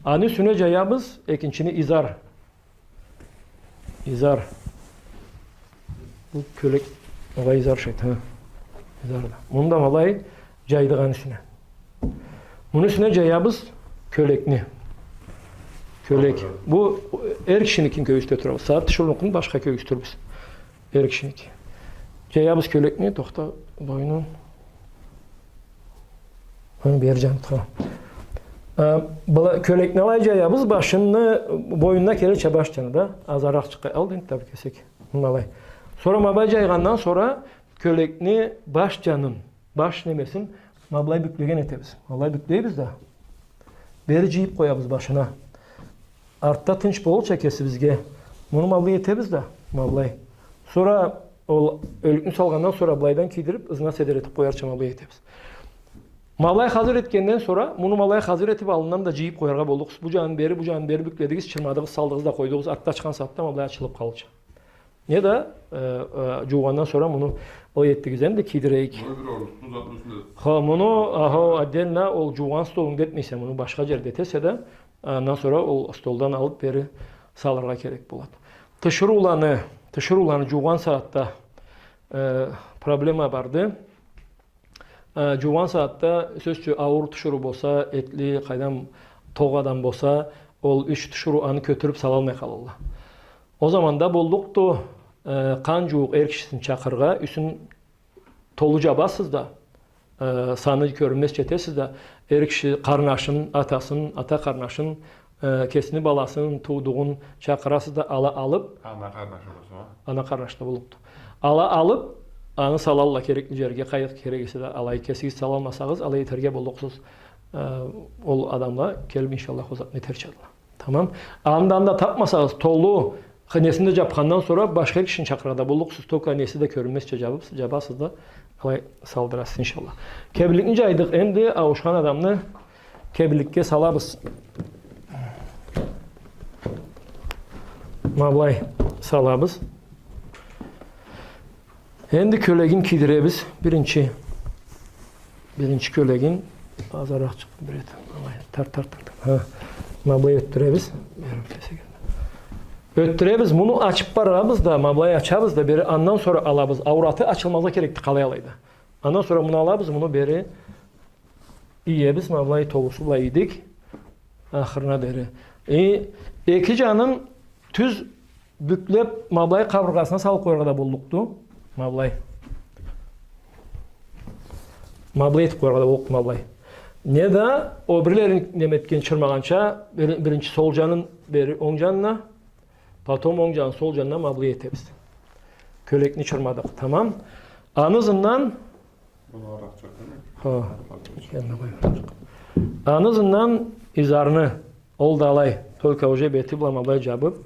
Аны юсюне джаябыз экинчини, изар. Изар. Бу кёлек, огъай, изар шейт, хы. Изар да. Муну да ма былай джайдыкъ аны юсюне. Муну юсюне джаябыз кёлекни. Кёлек. Бу эр кишиникин кёргюзте турабыз. Сагъат тиширыунукъун башха кёргюзтюрбюз. Эр кишиники. Джаябыз кёлекни, тохта, бойну. Хы, бери джанына. Э, была-, кёлекни алай джаябыз, башыны, боюнуна келирча баш джаны да. Азыракъ чыкъгъан алды энди, таби, кесек. Ма алай. Сора ма былай джайгъандан сора кёлекни баш джанын, баш немесин ма былай бюклеген этебиз. Ма былай бюклейбиз да. Бери джыйып къоябыз башына. Артда тынч болурча кесибизге. Муну ма былай этебиз да, ма былай. Сора ол ёлюкню салгъандан сора былайдан кийдирип, ызына седер этип къоярча ма былай этебиз. Ма былай хазыр этгенден сора, муну ма былай хазыр этип, аллындан да джыйып къояргъа боллукъсуз. Бу джанын бери, бу джанын бери бюкледигиз, чырмадыгъыз, салдыгъыз да къойдугъуз. Артда чыкъгъан сагъатда ма былай ачылып къалырча. Не да, э, э, джуугъандан сора муну былай этдигиз, энди кийдирейик. Муну бир орнуна, стол затны юсюнде. Хо, муну, ахо, отдельно ол джуугъан столунгда этмейсе, муну башха джерде этесе да, андан сора ол столдан алып бери салыргъа керек болады. Тиширыуланы, тиширыуланы джуугъан сагъатда, э, проблема барды. Э, джуугъан сагъатда, сёз ючюн, ауур тиширыу болса, этли, къайдам, токъ адам болса, ол юч тиширыу аны кётюрюп салалмай къалалла. Ол заманда боллукъду, э, къан джууукъ эр кишисин чакъырыргъа, юсюн толу джабасыз да, э, саны кёрюнмезча этесиз да, эр киши къарнашын, атасын, ата къарнашын, э, кесини баласын, туудугъун чакъырасыз да, ала алып, ана къарнашы болса, а? Ана къарнашы да боллукъду. Ала алып, аны салалла керекли джерге, къайда керек эсе да алай, кесигиз салалмасагъыз, алай этерге боллукъсуз. Э, ол адамла келип, иншаллах, ол затны этерчадыла. Тамам. Андан да тапмасагъыз, толу, х-, несин да джапхандан сора башха эр кишини чакъырыргъа да боллукъсуз, только неси да кёрюнмезча джабып, джабасыз да, алай салдырасыз, иншаллах. Кебинликни джайдыкъ, энди ауушхан адамны кебинликге салабыз. Ма былай салабыз. Энди кёлегин кийдиребиз. Биринчи, биринчи кёлегин азыракъ чыкъды бир эт. Ма былай, тарт, тарт, тарт. Ха. Ма былай ётдюребиз. Ётдюребиз. Муну ачып барабыз да, ма былай ачабыз да, бери андан сора алабыз. Аураты ачылмазгъа керекди, къалай алайда. Андан сора муну алабыз, муну бери иебиз, ма былай толусу былай ийдик. Ахырына дери. Э, эки джанын тюз бюклеп, ма былай къабыргъасына салып къояргъа да боллукъду. Ма былай. Ма былай этип къояргъа да боллукъду, ма былай. Не да, ол бирлерин неме этген, чырмагъанча, бир-, биринчи сол джанын бери онг джанына, потом онг джанын сол джанына ма былай этебиз. Кёлекни чырмадыкъ. Тамам. Аны ызындан Муну аракъ чакъырма. Хо. Аракъ чакъырма. Аны ызындан изарны, ол да алай, только уже бети бла ма былай джабып,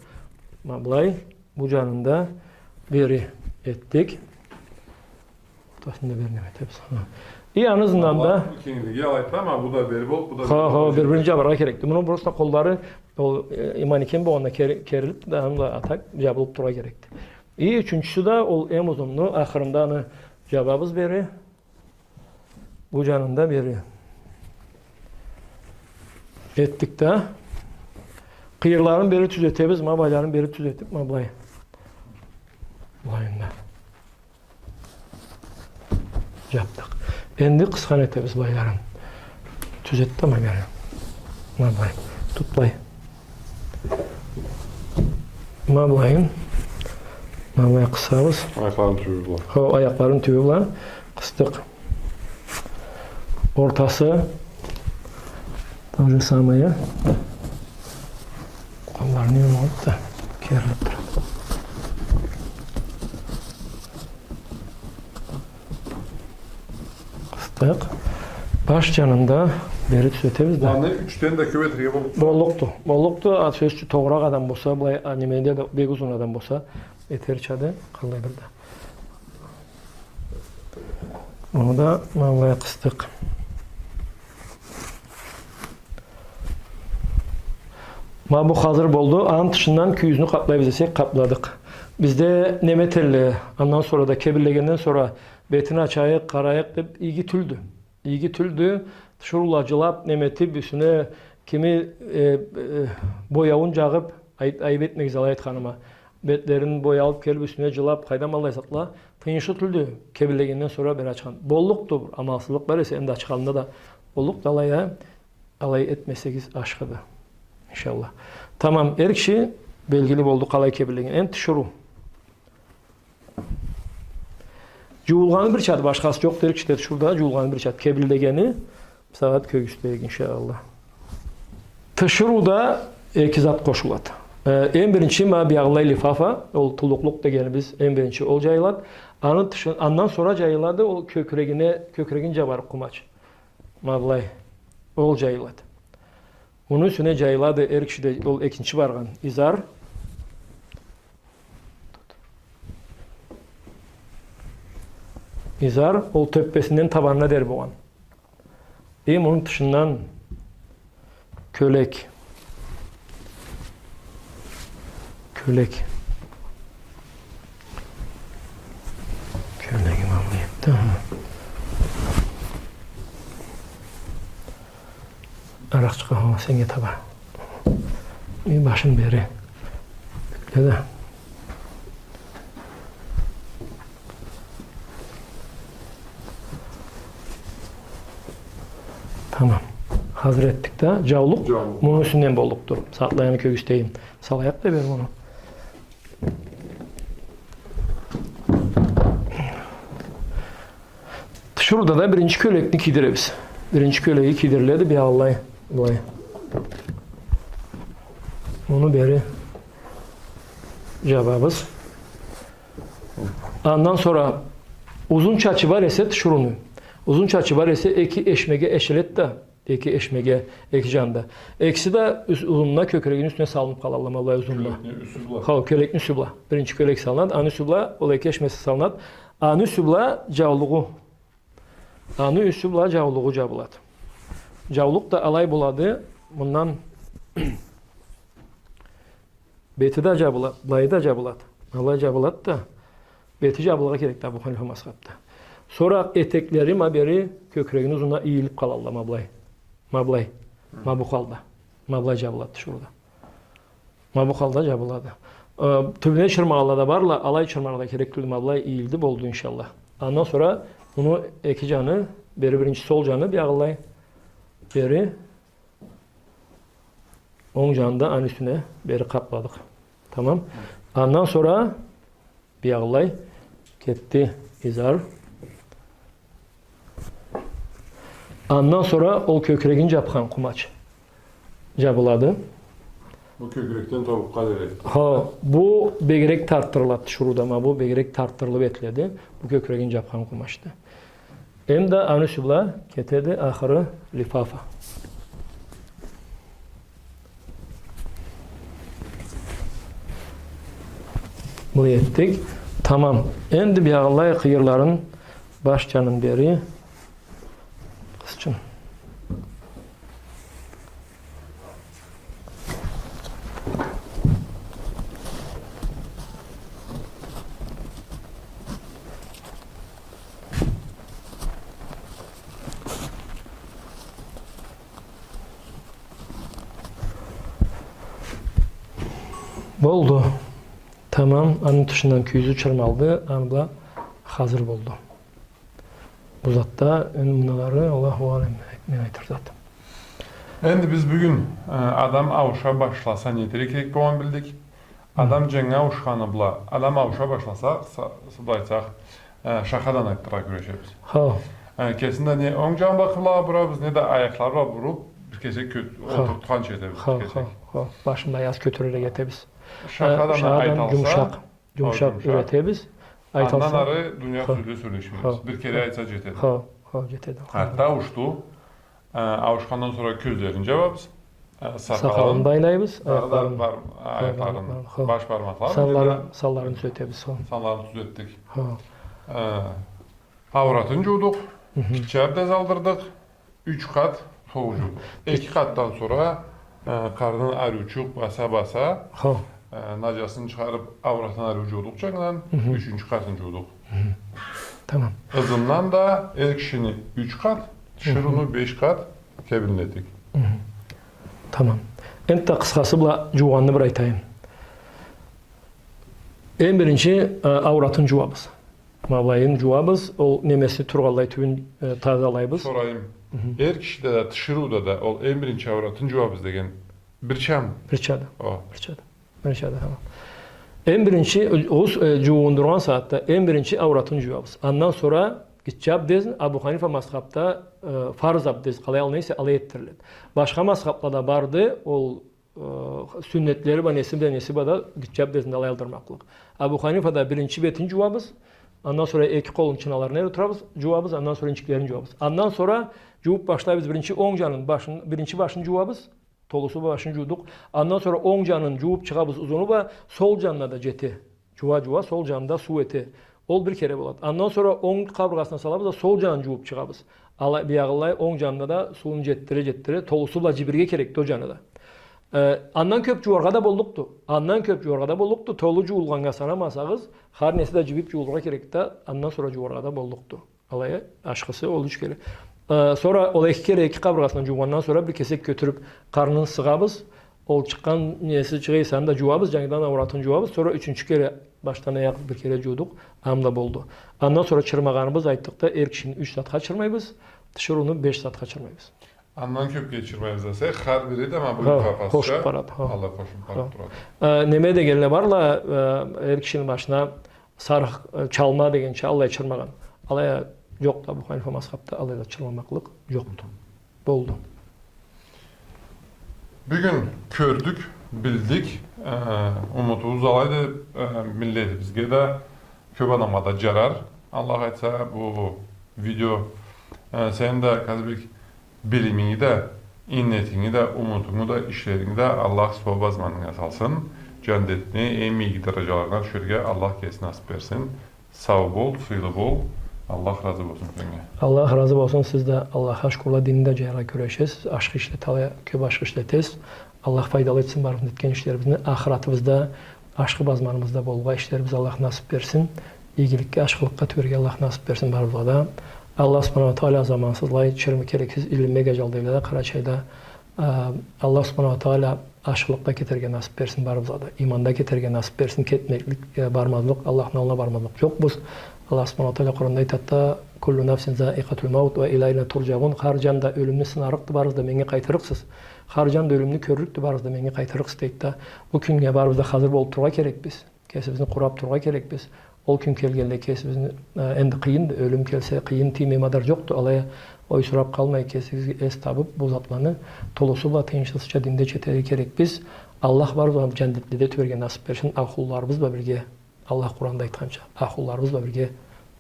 ма былай, бу джанында бери этдик. Ортасында бери неме этебиз. Ха. И аны ызындан да... Алай, кенгилиги алай, тамам, бу да бери болуп, бу да бери болуп. Хо, хо, бир-бирин джабаргъа керекди. Муну просто къоллары, ол, э, манекен болгъанда кер-, керилип да, аны да атак джабылып тургъа керекди. И ючюнчюсю да, ол эм узунну, ахырында аны джабабыз бери. Бу джанында бери. Этдик да. Къыйырларын бери тюзетебиз, ма былайларын бери тюзетип, ма былай. Былайында. Джапдыкъ. Энди къысхан этебиз былайларын. Тюзет да ма бери. Ма былай. Тут былай. Ма былайын. Ма былай къысабыз. Аякъларын тюбю бла. Хо, аякъларын тюбю бла. Къысдыкъ. Ортасы. То же самое. Къолларын юлмагъанды да, керилип турады. Къысдыкъ. Баш джанында бери тюзетебиз да. Аны ючден да кёп этерге боллукъду. Боллукъду. Боллукъду. А, сёз ючюн, тогъуракъ адам болса, былай, а, немеде да бек узун адам болса, этерчады, къаллай бир да. Муну да ма былай къысдыкъ. Ма бу хазыр болду. Аны тышындан кюйюзню къаплайбыз десек, къапладыкъ. Бизде неме этелле, андан сора да, кебинлегенден сора бетин ачайыкъ, къарайыкъ деп, иги тюлдю. Иги тюлдю. Тиширыула джылап, неме этип, юсюне кими, э, э, бояуун джагъып, айып, айып этмегиз алай айтханыма. Бетлерин боялып келип, юсюне джылап, къайдам аллай затла. Тыйыншлы тюлдю, кебинлегенден сора бери ачхан. Боллукъду, бир амалсызлыкъ бар эсе, энди ачханында да боллукъду, алай а, алай этмесегиз ашхыды. Иншаллах. Тамам, эр киши белгили болду къалай кебинлеген. Энди тиширыу. Джуулгъаны бирчады, башхасы джокъду, эр киши да тиширыуда джуулгъаны бирчады. Кебинлегени, бусагъат кёргюзтейик, иншаллах. Тиширыуда эки зат къошулады. Э, эм биринчи ма биягъылай лифафа, ол тулукълукъ дегенибиз, эм биринчи ол джайылады. Аны тышы-, андан сора джайылады ол кёкрегине, кёкрегин джабарыкъ къумач. Ма былай. Ол джайылады. Муну юсюне джайылады эр кишиде ол экинчи баргъан изар. Изар ол тёппесинден табанына дери болгъан. Эм муну тышындан кёлек. Кёлек. Кёлегим алайым да. Аракъчыкъгъа, хо, сеннге таба. Э, башын бери. Бюкле да. Тамам. Хазыр этдик да. Джаулукъ. Джаулукъ. Муну юсюнден боллукъду. Сакълайын, кёгюзтейим. Салайыкъ да бери муну. Тиширыуда да биринчи кёлекни кийдиребиз. Биринчи кёлеги кийдириледи, биягъылай, былай. Муну бери джабабыз. Андан сора узун чачы бар эсе тиширыуну. Узун чачы бар эсе эки эшмеге эшиледи да, эки эшмеге, эки джанда. Экиси да юс-, узунуна, кёкрегини юсюне салыныб къалалла, ма былай узунуна. Кёлекни юсю бла. Хо, кёлекни юсю бла. Биринчи кёлек салынады, аны юсю бла, ол эки эшмеси салынады. Аны юсю бла джаулугъу. Аны юсю бла джаулугъу джабылады. Джаулукъ да алай болады, мындан бети да джабылады, былайы да джабылады. Алай джабылады да, бети джабылыргъа керекди Абу Ханифа мазхабда. Сора этеклери ма бери кёкрегини узунуна ийилиб къалалла, ма былай. Ма былай. Ма бу халда. Ма былай джабылады тиширыуда. Ма бу халда джабылады. Э, тюбюне чырмагъанла да барла, алай чырмаргъа да керек тюлдю, ма былай ийилди, болду, иншаллах. Андан сора муну эки джаны, бери биринчи сол джаны, биягъылай, бери онг джаны да аны юсюне бери къапладыкъ. Тамам. Андан сора биягъылай кетди изар. Андан сора ол кёкрегин джабхан къумач джабылады. Бу кёкрекден тобукъгъа дери. Хо, бу бегирек тартдырылады тиширыуда, ма бу бегирек тартдырылыб этиледи. Бу кёкрегин джабхан къумачды. Эм да аны юсю бла кетеди ахыры лифафа. Былай этдик. Тамам. Энди биягъылай къыйырларын, баш джанын бери къысчын. Болду. Тамам, аны тышындан кюйюзю чырмалды, аны бла хазыр болду. Бу затда, энди мыналары, Аллаху алем, мен айтыр зат. Энди биз бюгюн, э, адам ауша башласа, не этерге керек болгъанын билдик. Адам джангы ауушханы бла, адам ауша башласа, са-, сыдыр айтсакъ, э, шахадан айтдырыргъа кюрешебиз. Хо. Э, кесин да не онг джан бла къыблагъа бурабыз, не да аякълары бла буруб, бир кесек кёт-, хо, олтуртханча этебиз, хо, бир кесек. Хо, хо. Башын бла аз кётюререк этебиз. Э, шахадан айталса, джумушакъ. Джумушакъ, джумушакъ юретебиз. Андан ары дуния сёзле сёлешмейбиз. Бир кере айтса джетеди. Хо, хо, джетеди. Артда ауушду. Э, ауушхандан сора кёзлерин джабабыз. Э, сакъалын. Сакъалын байлайбыз, дагъыда аякъларын. Бар-, аякъларын, хо, баш бармакъларын, санларын, санларын тюзетебиз, хо. Санларын тюзетдик. Хо. Э, ауратын джуудукъ, пичи абдез алдырдыкъ. Юч къат солу джуудукъ. Эки къатдан сора, э, къарнын ариучукъ баса-баса, хо, э, наджасын чыгъарыб, ауратын ариу джуудукъ джангыдан, ючюнчю къатын джуудукъ. Тамам. Ызындан да эр кишини юч къат, тиширыуну беш къат кебинледик. Тамам. Энтда къысхасы бла джуугъанны бир айтайым. Эм биринчи, э, ауратын джууабыз. Ма былайын джууабыз, ол немеси тургъанлай тюбюн, э, тазалайбыз. Сорайым. Эр кишиде да, тиширыуда да ол эм биринчи ауратын джууабыз деген бирчамы? Бирчады. О. Бирчады. Бирчады, тамам. Эм биринчи, ол, э, джуугъундургъан сагъатда эм биринчи ауратын джууабыз. Андан сора Гитче абдезни Абу Ханифа мазхабда, э, фарз абдез къалай алына эсе, алай этдириледи. Башха мазхаблада барды, ол, э, сюннетлери бла, неси бла, неси бла да гитче абдезни да алай алдырмакълыкъ. Абу Ханифада биринчи бетин джууабыз, андан сора эки къолун чыналарына эре турабыз, джууабыз, андан сора инчиклерин джууабыз. Андан сора джууб башлайбыз биринчи онг джанын, башын, биринчи башын джууабыз, толусу бла башын джуудукъ. Андан сора онг джанын джууб чыгъабыз, узуну бла, сол джанына да джете. Джууа-джууа, сол джанында суу эте. Ол бир кере болады. Андан сора онг къабыргъасына салабыз да, сол джанын джууб чыгъабыз. Ала, биягъылай онг джанына да сууну джетдире-джетдире, толусу бла джибирге керекди ол джаны да. Э, андан кёб джууаргъа да боллукъду. Андан кёб джууаргъа да боллукъду. Толу джуулгъаннга санамасагъыз, хар неси да джибиб джуулургъа керекди да, андан сора джууаргъа да боллукъду. Алай а, ашхысы ол юч кере. Э, сора ол эки кере эки къабыргъасындан джуугъандан сора бир кесек кётюрюб къарнын сыгъабыз. Ол чыкъгъан неси чыгъа эсе, аны да джууабыз, джангыдан ауратын джууабыз. Сора ючюнчю кере башдан аякъ бир кере джуудукъ, аны да болду. Андан сора чырмагъаныбыз, айтдыкъ да, эр кишини юч сагъатха чырмайбыз, тиширыуну беш сагъатха чырмайбыз. Андан кёбге чырмайбыз десек, хар бири да ма бу юйге къошуб барады. Алай къошуб барыб турады. Э, неме дегенле барла, э, эр кишини башына сарыкъ, э, чалма дегенча, аллай чырмагъан. Алай а джокъду, Абу Ханифа мазхабда алайла чырмамакълыкъ джокъду. Болду. Бюгюн кёрдюк, билдик, э, умутубуз алайды, э, миллетибизге да, кёб адамгъа да джарар. Аллах айтса, бу видео, э, сени да, Къазибек, билиминги да, иннетинги да, умутунгу да, ишлеринги да Аллах сууаб азманынга салсын. Джандетни эм ийги дараджаларына тюшерге Аллах кеси насыб берсин. Сау бол, сыйлы бол. Аллах разы болсун сеннге. Аллах разы болсун, сиз да Аллахха шукурла, динни да джаяргъа кюрешесиз, ашхы ишле-, талай кёб ашхы ишлетесиз. Аллах файдалы этсин барыбызны этген ишлерибизни, ахыратыбызда ашхы базманыбызда болургъа ишлерибиз Аллах насыб берсин. Ийгиликге, ашхылыкъгъа тюберге Аллах насыб берсин барыбызгъа да. Аллах субханаху ва тагъала замансызлай, чырмы керексиз, илинмек аджалдайла да Къарачайда. А, Аллах субханаху ва тагъала ашхылыкъда кетерге насыб берсин барыбызгъа да. Иманда кетерге насыб берсин, кетмеклик, э, бармазлыкъ, Аллахны аллына бармазлыкъ джокъбуз. Аллах субханаху ва тагъала Къуранда айтады да, «Куллу нафсин заикъатуль маут ва илайна турджаун». Хар джан да ёлюмню сынарыкъды, барыгъыз да меннге къайтырыкъсыз. Хар джан да ёлюмню кёрлюкдю, барыгъыз да меннге къайтырыкъсыз, дейди да. Бу кюннге барыбыз да хазыр болуб турургъа керекбиз. Кесибизни къураб турургъа керекбиз. Ол кюн келгенде кесибизни, э, энди къыйынды, ёлюм келсе, къыйын тиймей мадар джокъду. Алай а ойсураб къалмай, кесибизге эс табыб, бу затланы толусу бла тыйыншлысызча динде четерге керекбиз. Аллах барыбызгъа джандетледе тюберге насыб берсин, ахлуларыбыз бла бирге. Аллах Къуранда айтханча, ахлуларыбыз бла бирге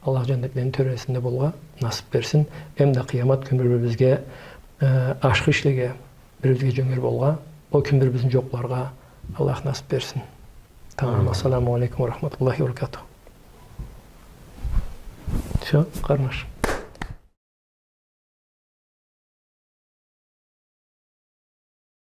Аллах джандетлени тёресинде болургъа насыб берсин. Эм да къыямат кюн бир-бирибизге, э, ашхы ишлеге, бир-бирибизге джёнгер болургъа, ол кюн бир-бирибизни джокъларгъа Аллах насыб берсин. Тамам. Амин. Ассаламу алейкум ва рахматуллахи ва баракатух. Всё, къарнаш.